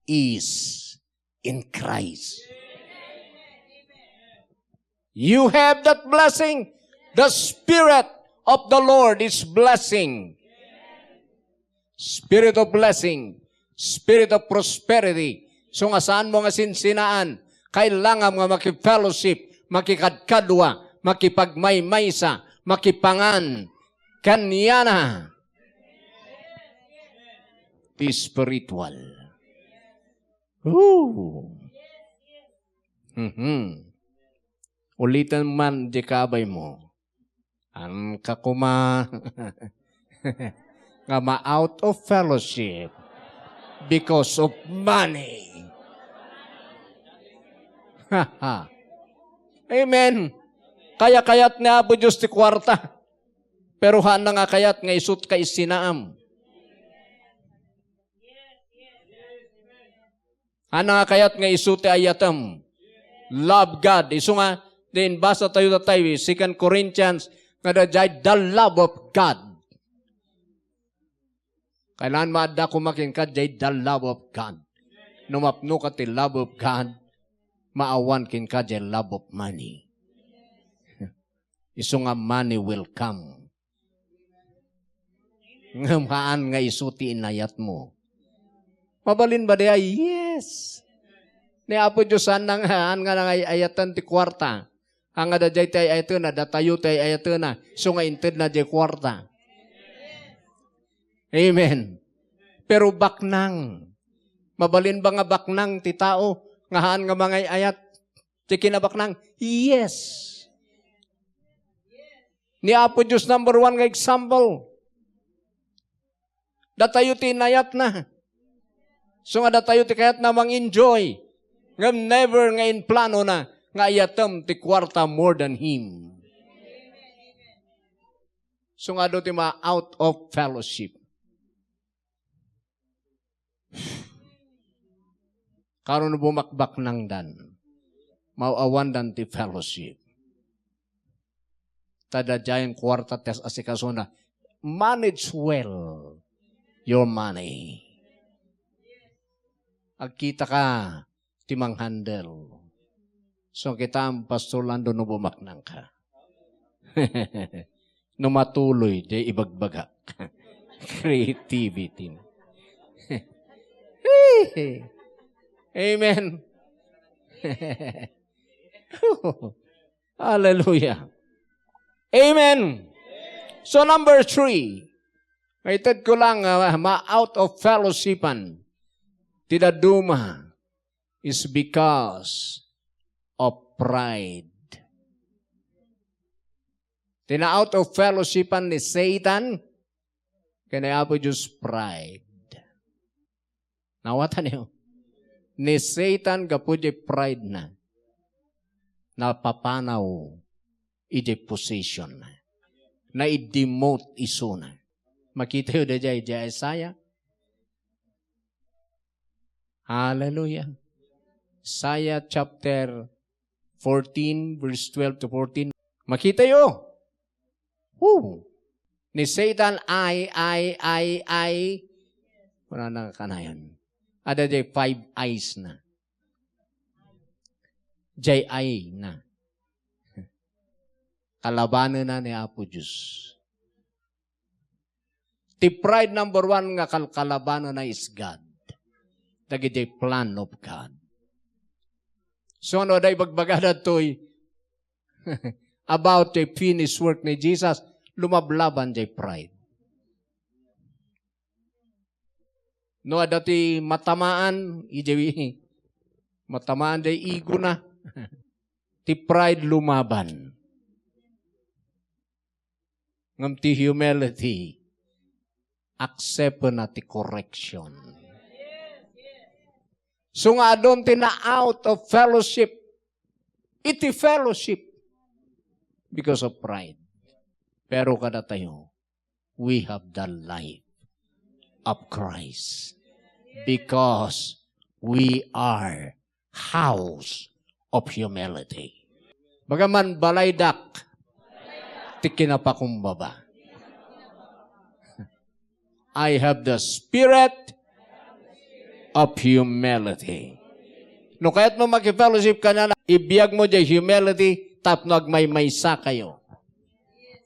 is in Christ. You have that blessing. The Spirit of the Lord is blessing. Spirit of blessing. Spirit of prosperity. So nga saan mo nga sinsinaan, kailangan nga makifellowship, makikadkadua, makipagmaymaysa, makipangan. Kaniana. Ti spiritual. Ooh. Mhm. Ulitan man di kabay mo. An ka kuma nga ma-out of fellowship because of money. Amen. Kayat-kayat ni Apo Dios ti kuarta. Pero haanna nga kayat nga isu ti kaisinaam. Haanna nga kayat nga isu ti ayatem. Love God. Isu nga, din basa tayo tatay, Second Corinthians, nga da jay the love of God. Kailangan maadda koma kenka jay the love of God. No mapnoka ti love of God, maawan kenka jay love of money. Isu nga money will come. Ngem haan nga isu ti inayatmo. Mabalin ba diay? Yes. Ni Apo Dios, haan nga, haan nga nangay-ayatan ti kuarta. Haan nga daydiay ti ay-ayatena, datayo ti ay-ayatena. Isu nga intedna diay kuarta. Amen. Pero baknang. Mabalin ba nga baknang ti tao nga haan nga mangay-ayat ti kinabaknang? Yes. Ni Apo Dios, number one nga example. Datayo ti inayatna. So nga datayo ti kayatna mang-enjoy. Ngem never nga in plano na nga ayatem ti kuarta more than him. So nga do ti ma-out of fellowship. Karon bumakbaknangdan, maawandan ti fellowship. Ta daydiay kuarta ti as-asikasona. Manage well your money. Agkita ka ti manghandle. So, kitam, Pastor Lando, no bumaknang ka. No matuloy, di ibagbagak. Creativity. Amen. Hallelujah. Amen. So, number three, maited ko lang, ah, ma-out of fellowshipan ti dadduma is because of pride. Ti na-out of fellowshipan ni Satan, ken ni Apo Dios, pride. Nawatan niyo? Ni Satan, gapu di pride na, napapanaw idi position na. Na-demote isuna. Makita yo daydiay, di Isaiah? Hallelujah. Isaiah chapter fourteen, verse twelve to fourteen. Makita yo? Woo! Ni Satan, ay, ay, ay, ay. Wala na kanayon. Ada di five eyes na. Jay ay na. Kalabanan na ni Apo Dios. Ti pride number one nga kalkalabanan na is God. Dagiti plan of God. So, ano, day bagbagada toy about the finished work ni Jesus, lumablaban jay pride. No, adda ti matamaan, ijay matamaan jay igona. Ti pride lumaban. Ngem ti humility, accept na ti correction. So nga adun ti na out of fellowship, iti fellowship because of pride. Pero kadatayo, we have the life of Christ because we are house of humility. Bagaman balaydak ti kinapakumbaba. I have the spirit of humility. No kayat mo makifellowship kaniana, ibiag mo jay humility tapno agmaymaysa kayo.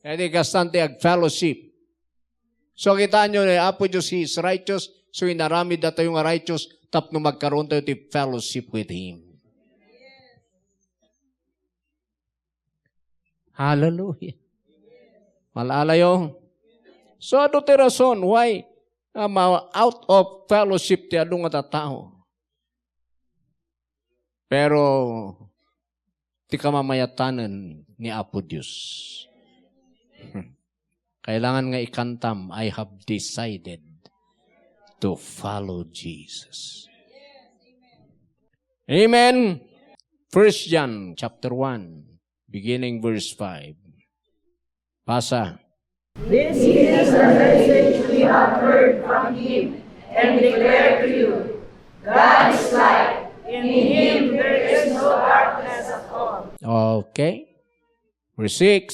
Kaya di kastan ti agfellowship. So, kitaan nyo, ni Apo Dios, He is righteous. So, inaramid datayo nga righteous tapno magkaroon tayo ti fellowship with Him. Hallelujah. Malalayo. So, adu ti rason why, ah, ma-, out of fellowship ti adu nga tattao. Pero ti kamamayatanen ni Apo Dios. Kailangan nga ikantam, "I have decided to follow Jesus." Amen. First John chapter one, beginning verse five. Pasa. This is the message we have heard from him and declare to you. God is light. In him there is no darkness at all. Okay. Verse six.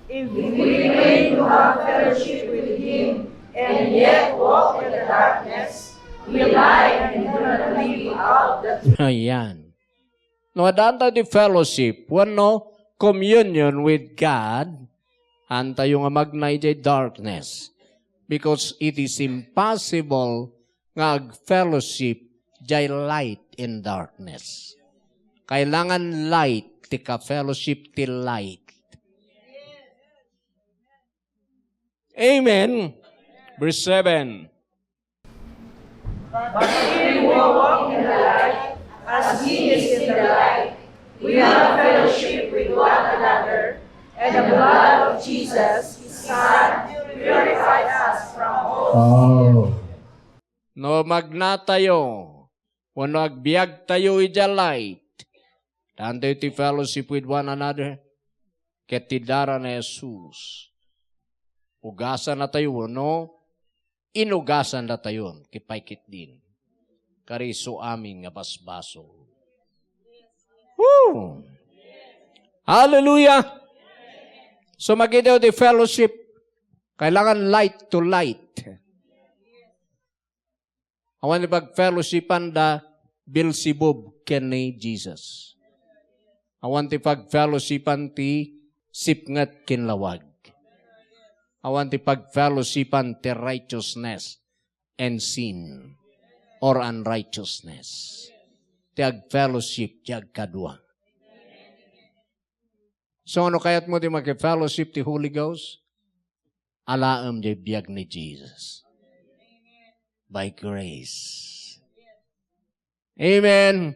If we claim to have fellowship with him and yet walk in the darkness, we lie and do not live out the truth. Ayan. No, adda tayo ti fellowship, wenno communion with God, haantayo nga magna idiay darkness. Because it is impossible nga ag-fellowship jay light in darkness. Kailangan light ti ka-fellowship ti light. Amen. Verse seven. But if we walk in the light, as he is in the light, we have fellowship with one another, and the blood of Jesus, his Son, purifies us from all sin. Oh. No magnatayo, wenno agbiagtayo idiay light, haantayo ti fellowship with one another, ket ti dara ni Jesus, ugasannatayo wenno inugasannatayon, kipay ketdin. Kari isu amin nga basbasol. Woo! Hallelujah! So, makita ti fellowship, kailangan light to light. Awan ti pagfellowshipan da Beelzebub ken ni Jesus. Awan ti pagfellowshipan ti sipnget ken lawag. Awan ti pagfellowshipan ti righteousness and sin or unrighteousness. Ti agfellowship ti agkadua. So, no kayatmo ti makifellowship ti Holy Ghost? Alaem jay biag ni Jesus. By grace. Amen.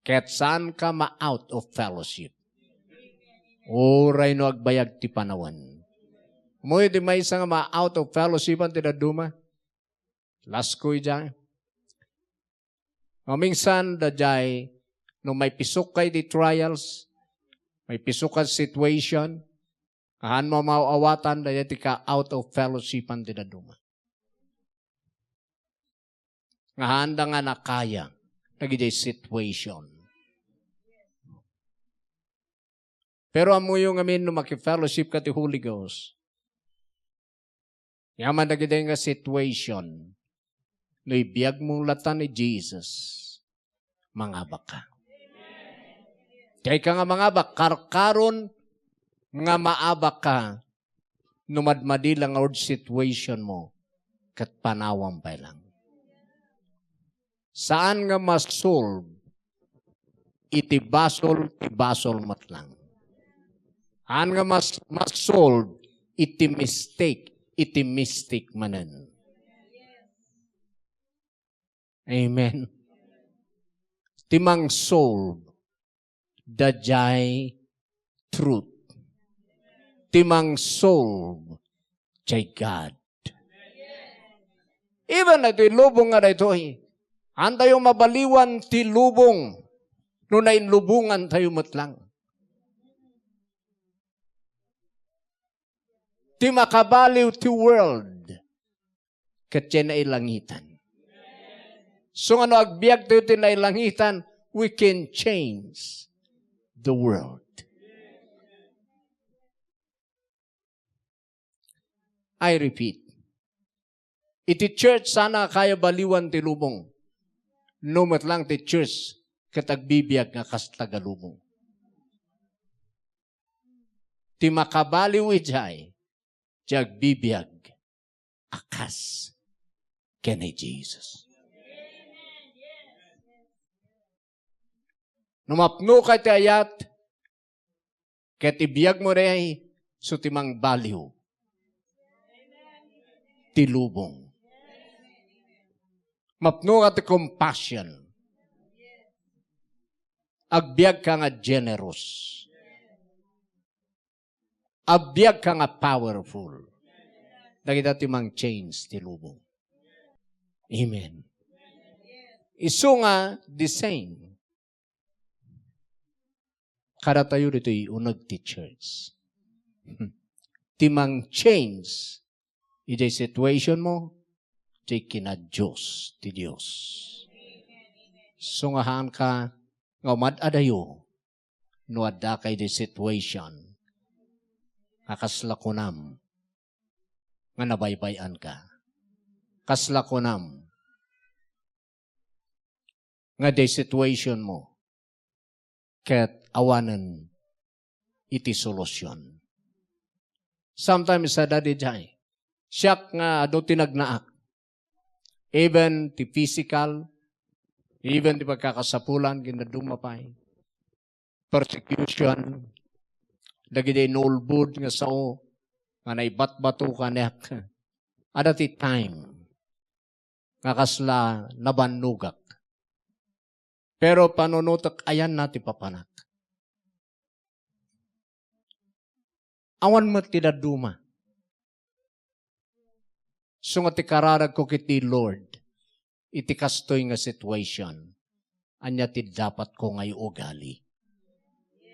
Ket saanka ma-out of fellowship. Uray no agbayag ti panawen. Ammoyo ti maysa nga ma-out of fellowship ti dadduma? Lasko idiay. Maminsan, daydiay, no maipisok ka iti trials, maipisok ka situation, awan mo maaw-awatan, daydiay ti ka-out of fellowship ti dadduma. Nga haanda nga nakaya, dagidiay situation. Pero ammoyo ngamin no makifellowship ka ti Holy Ghost, yaman dagidiay nga situation, no ibiagmo latta ni Jesus, mangabak ka. Diay ka nga mangabak, karkaron nga maabak ka, no madmadi la nga ord situation mo, ket panawam pay lang. Saan nga ma-solve iti basol, ti basol met lang. Saan nga mas, ma-solve iti mistake, iti mistake manen. Amen. Ti mang-solve, daydiay truth. Ti mang-solve, jay God. Even iti lubong nga daytoy, haantayo mabaliwan ti lubong no nainlubongantayo met lang. Ti makabaliw ti world, ket jay nailangitan. So, nga no agbiagtayo ti nailangitan, we can change the world. I repeat, iti church, saan a kaya baliwan ti lubong. No met lang ti church, ket agbibiag nga kas taga lubong. Ti makabaliw idiay, ti agbibiag a kas ken ni Jesus. No mapnoka iti ayat, ket ibiagmo daydiay, isu ti mangbaliw ti lubong. Mapnoka ti compassion. Agbiagka nga generous. Agbiagka nga powerful. Dagita ti mang-change ti lubong. Amen. Isu nga the same. Kadatayo ditoy uneg ti church. Ti mang-change idiay situation mo, diay kina Dios ti Dios. Sungahanka nga umad-adayo no addaka idiay situation nga kasla kunam nga nabaybay-anka. Kasla kunam nga diay situation mo ket awanen iti solution. Sometimes, adda diay, siak nga adu ti nagnaak. Even ti physical, even ti pagkakasapulan, kinaduma pay. Persecution, dagiti inulbod nga sao, nga naibatbato kaniak. Adda ti time nga kasla nabannogak. Pero panunotek, ayanna ti papanak. Awan met ti dadduma. Isu nga ti kararagko ket ti Lord, iti kastoy nga situation, ania ti dapatko nga iugali?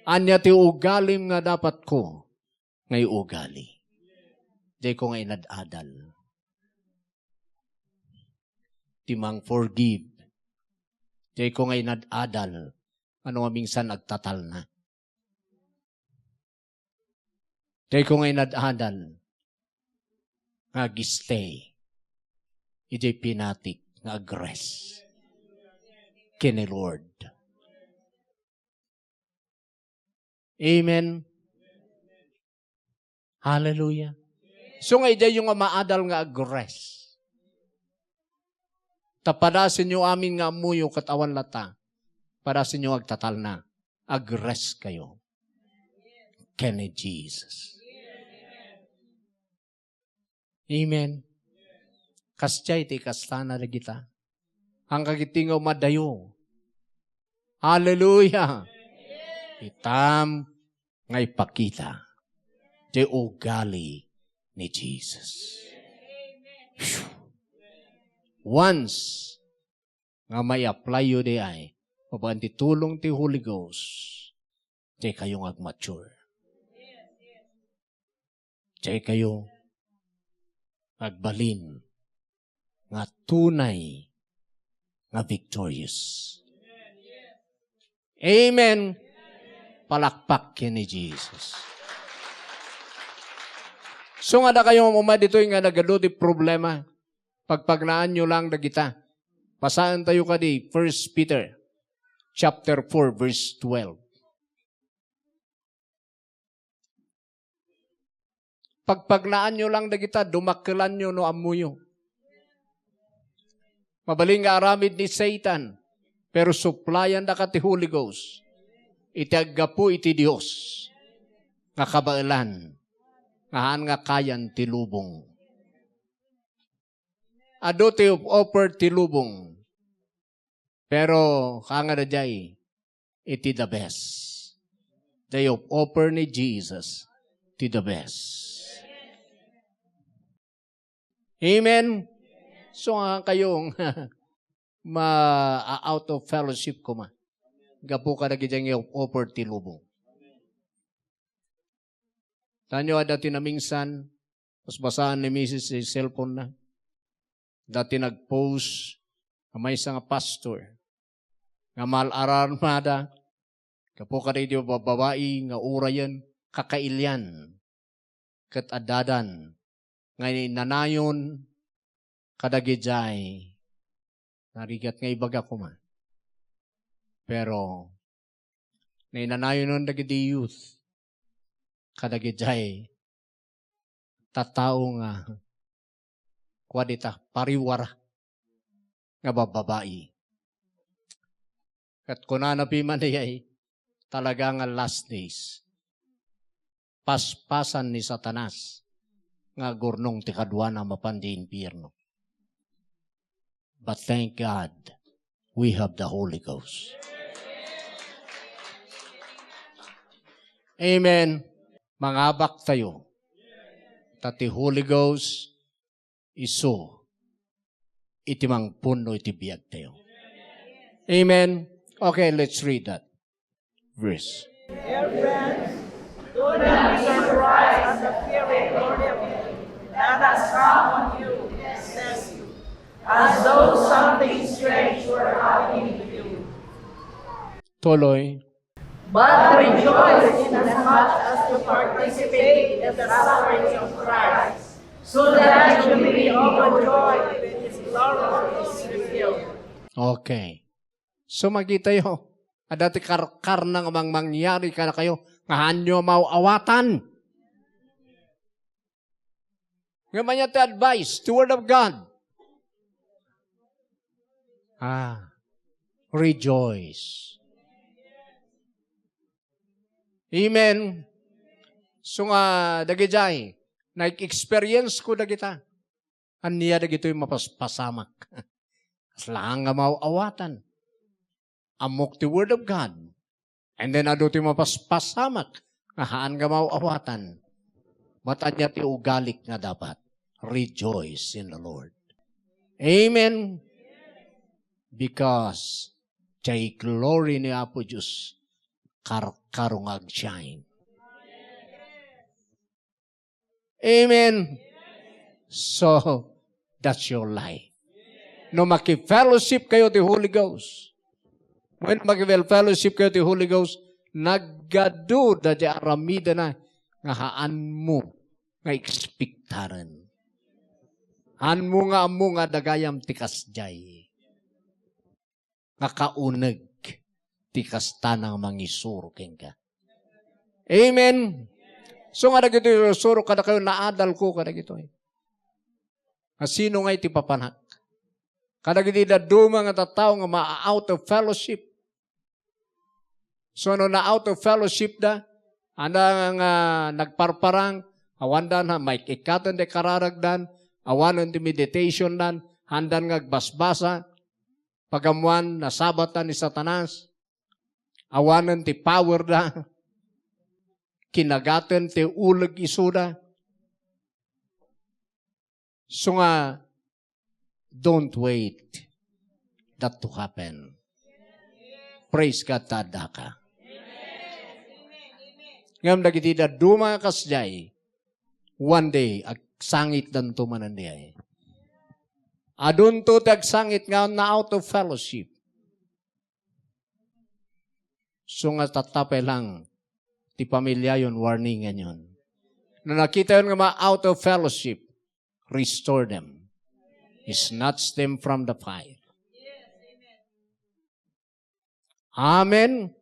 Ania ti ugalim nga dapatko nga iugali? Dayko nga inad-adal ti mang-forgive. Dayko nga inad-adal ano nga minsan agtatalna. Dayko nga inad-adal nga ag-stay idiay pinatik nga ag-rest ken ni Lord. Amen. Hallelujah. Isu nga idiayyo nga maadal nga ag-rest. Ta padasenyo amin nga ammoyo ket awan latta. Padasenyo agtatalna. Ag-rest kayo ken ni Jesus. Amen. Kasdiay ti ikastana dagita. Haanka ketdi nga umadayo. Hallelujah. Itam nga ipakita ti ugali ni Jesus. Phew. Once nga mai-apply-yo diay, babaen ti tulong ti Holy Ghost, diay kayo nga agmature. Diay kayo agbalin nga tunay nga victorious. Amen. Palakpak ken ni Jesus. So nga adda kayo nga umay ditoy nga nagadu ti problema, pagpagnaanyo lang dagita. Basaentayo kadi First Peter chapter four, verse twelve. Pagpagnaanyo lang dagita, dumakkelanyo no ammoyo. Mabalin nga aramid ni Satan, pero suppliendaka ti Holy Ghost iti aggapu iti Dios nga kabaelan, nga haan nga kayan ti lubong. Adu ti offer ti lubong. Pero kangada jay, iti the best. Day of offer ni Jesus, ti the best. Amen. So, nga kayong ma-out of fellowship koma. Gapu kadagiti nga offer ti lubong. Tanyo, adda ti namingsan, basbasaan ni misis ti cellphone na. Adda ti nag-post nga maysa nga pastor nga mal-ararmada gapu kadagiti babbai nga urayen kakailian ket addadan nga inanayon kadagijay narigat nga ibaga koma. Pero nainanayonen dagiti youth kadagijay tattao nga kua dita pariwara nga babbabai. Ket kunana piman iyay, talaga nga last days. Paspasan ni Satanas nga agurnong ti kaduana mapan di impierno. But thank God, we have the Holy Ghost. Amen. Mangabak tayo. Ta ti Holy Ghost isu iti mangpunno iti biag tayo. Amen. Okay, let's read that verse. Dear friends, do not be surprised at the fearing glory of Him that has come on you, says you, as though something strange were happening to you. Tuloy. But rejoice inasmuch as you participate in the sufferings of Christ, so that you may be overjoyed when His glory is revealed. Okay. So, makitayo, adda ti karkarna nga mangmangyari kadakayo, nga haanyo maw-awatan. Ngem ania ti advice, the word of God. Ah, rejoice. Amen. So nga, dagidiay, nag-experience ko dagita. Ania dagitoy mapaspasamak? Kasla nga maw-awatan. Ammok ti Word of God. And then adu ti mapaspasamak nga haan nga maw-awatan. But ania ti ugalik nga dapat? Rejoice in the Lord. Amen. Because jay glory ni Apo Dios karkaro nga agshine. Amen. So, that's your life. No maki-fellowship kayo ti Holy Ghost. When maki-fellowship kayo ti Holy Ghost, nagadu da di aramidena nga haanmo nga ekspektaren. Haanmo nga ammo nga dagayam ti kasjay. Nga kauneg ti kastana nga mangisuro kenka. Amen. So nga dagitoy suro kadakayo, naadalko kadagitoy. Nga sino nga iti papanak? Kadagiti dadduma nga tattao nga ma-out of fellowship. So no na-out of fellowship da, anda nga nagparparang, awan da na maikikaten ti kararagdan, awanen ti meditation dan, handan nga agbasbasa, pagammoan, nasabatan ni Satanas. Awanen ti power da. Kinagaten ti uleg isuda. So nga, don't wait that to happen. Praise God, ta addaka. Ngem dagiti dadduma nga kasdiay, one day, agsangitdanto manen diay. Adunto ti agsangit nga na out of fellowship. So nga tattapay lang ti pamilyayon, warningenyon. No nakitayon nga ma-out of fellowship, restore them. Snatch them from the fire. Amen.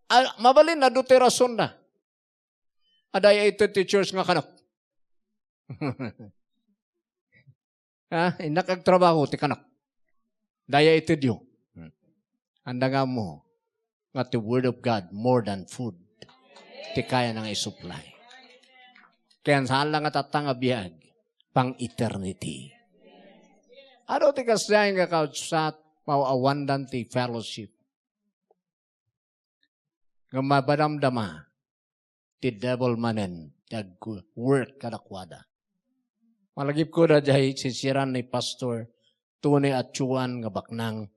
Ah, mabalin, adu ti rason da. Adda ited ti church nga kanak. Ha? Innak agtrabaho ti kanak. Daya itedyo. Hmm. Anda nga mo nga ti Word of God more than food ti kaya nga isupply. Kaya saan lang nga tatta nga biag, pang eternity. Adu ti kasdiay nga kausat, maw-awandan ti fellowship. Nga mapadamdama ti devil manen ti ag-work kadakuada. Malagipko da jay sisiran ni Pastor Tony Achuan nga baknang.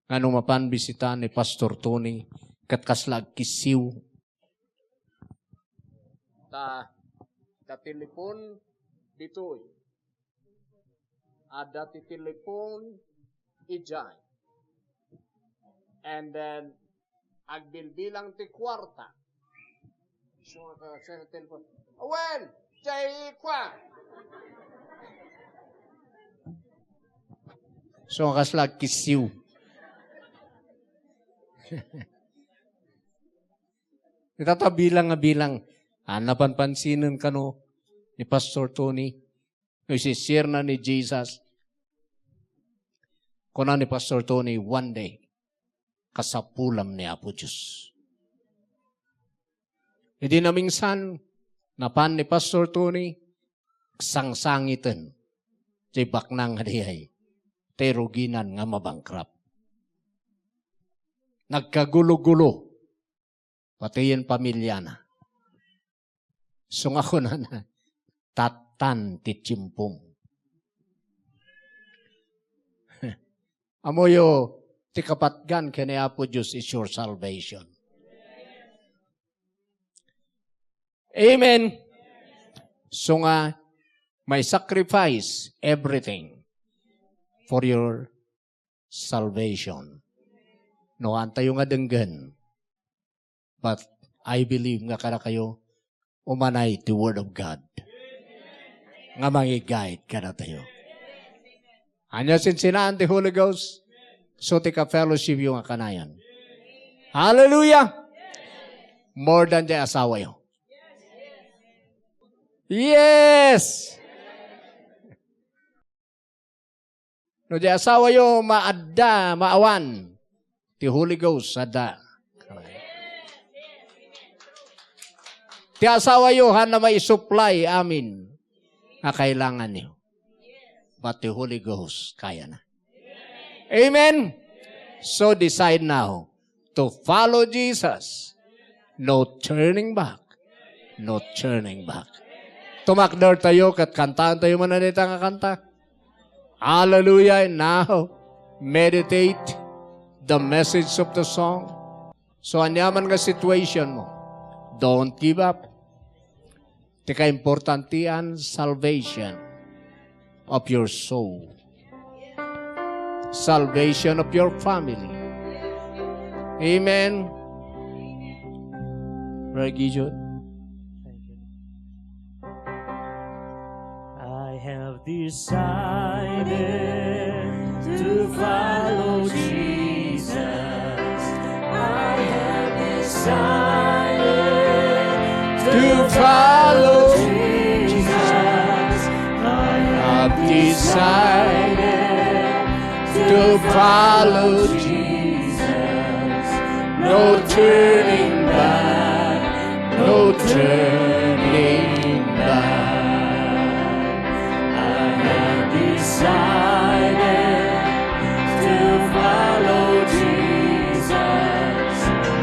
Nga no mapan bisita ni Pastor Tony, ket kasla agkissiw. Ta, ta telefon ditoy. Adda ti telefon idiay. And then, agbilbilang ti kuarta. So, uh, sa telefon, "Wen, jay kua." So, kasla agkissiw. Itata bilang nga bilang. Ah, napanpansinen kano ni Pastor Tony. No isisirna ni Jesus, kuna ni Pastor Tony, "One day, kasapulam ni Apo Dios." Idi namingsan, napan ni Pastor Tony, sangsangiten, ti baknang nga diay, ti ruginan nga mabangkrap. Nagkagulo-gulo, pati yen pamilyana. So nga kunana, "Tattan ti tiempom." Ammoyo, ti kapatgan ken ni Apo Dios is your salvation. Amen. So nga, may sacrifice everything for your salvation. No, antayo nga denggen. But I believe nga kadakayo, umanay ti Word of God nga mangi-guide kadatayo. Ania sinsinaan ti Holy Ghost? So, ti ka-fellowship yo nga kanayon. Hallelujah! More than ti asawa yo. Yes! No, di asawa yo, maadda, maawan. Ti Holy Ghost, adda. Ti asawa yo, haanna maisupply amin a kailangan yo. But the Holy Ghost, kaya na. Amen? So decide now to follow Jesus. No turning back. No turning back. Tumakder tayo ket kantaan tayo man dayta nga kanta. Hallelujah. And now, meditate the message of the song. So, aniaman nga situation mo, don't give up. Ti kaimportantian, salvation of your soul. Salvation of your family. Amen. Brother Gideon. I have decided to follow Jesus. I have decided to follow Jesus. I have decided to follow Jesus. No turning back, no turning back. I have decided to follow Jesus.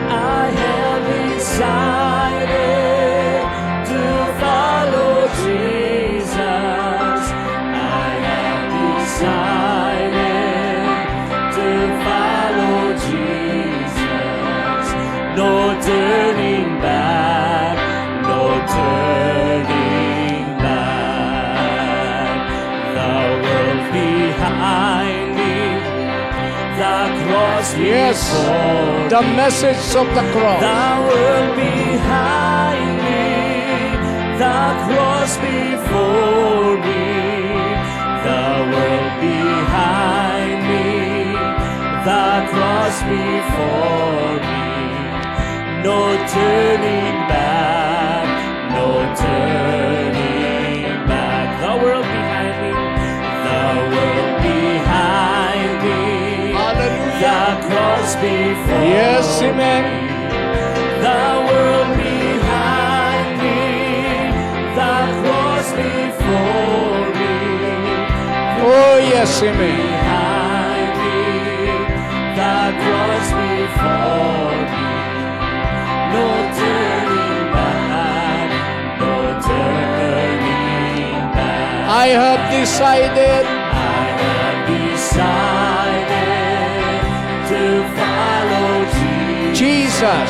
I have decided to follow Jesus. I have decided to follow Jesus. No turning back, no turning back. The world behind me, the cross, yes, before the me. Message of the cross. The world behind me, the cross before me. The world behind me, the cross before me. No turning back, no turning back. The world behind me, the world behind me. Hallelujah. The cross before, yes, amen, me. The world behind me, the cross before me. Oh, yes, amen. Behind me, the cross before me. No turning back, no turning back. I have decided. I have decided to follow Jesus. Jesus.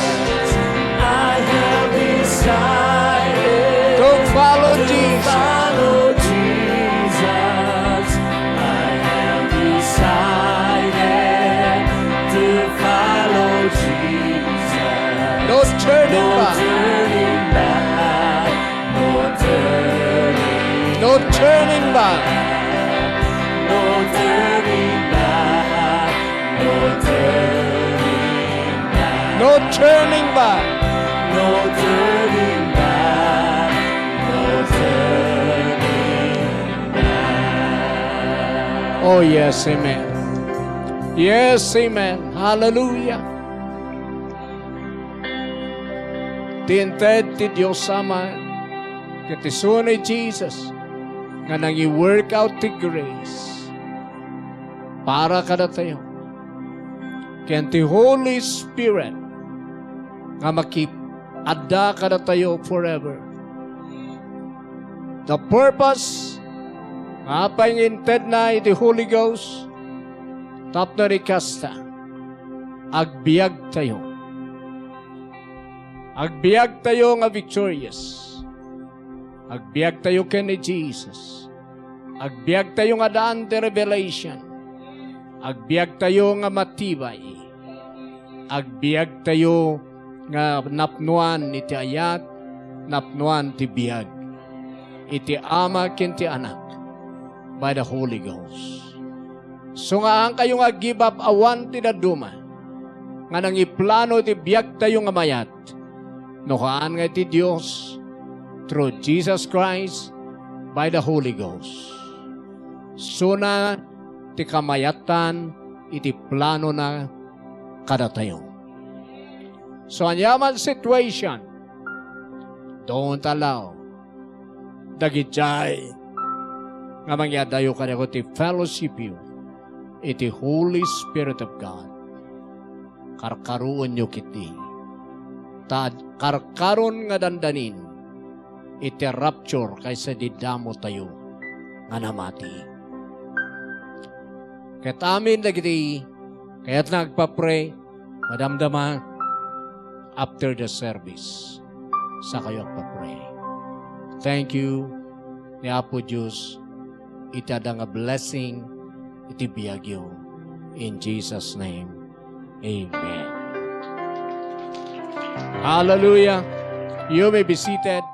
I have decided to follow, to Jesus, follow Jesus. I have decided to follow Jesus. No turning, no back, turning back, no turning, no turning back, no turning back, no turning back, no turning back, no turning back, no turning back. Oh, yes, amen. Yes, amen. Hallelujah. Ti inted ti Dios Ama ket ti isu ni Jesus nga nangi-work out ti grace para kadatayo. Ken ti Holy Spirit nga makip-, adda kadatayo forever. The purpose nga apay nga intedna iti Holy Ghost, tapno ni kasta, agbiagtayo. Agbiagtayo nga victorious. Agbiagtayo ken ni Jesus. Agbiagtayo nga daan ti revelation. Agbiagtayo nga matibay. Agbiagtayo nga napnuan iti ayat, napnuan ti biag. Iti Ama ken ti Anak, by the Holy Ghost. Sungaankayo nga give up awan ti dadduma nga nangiplano iti biagtayo nga mayat. No haan nga iti Dios, through Jesus Christ, by the Holy Ghost. Suna ti kamayatan iti planona kadatayo. So, ania man situation, don't allow dagidiay nga mangyadayo kadagiti fellowship you iti Holy Spirit of God. Karkaruenyo ketdi. Ta karkaron nga dandanin iti rapture kaysa di damo tayo nga namati. Ket amin dagiti kayatna agpa-pray, madamdama after the service. Sakayo agpa-pray. Thank you ni Apo Dios iti adda nga blessing iti biagyo. In Jesus' name, amen. Hallelujah. You may be seated.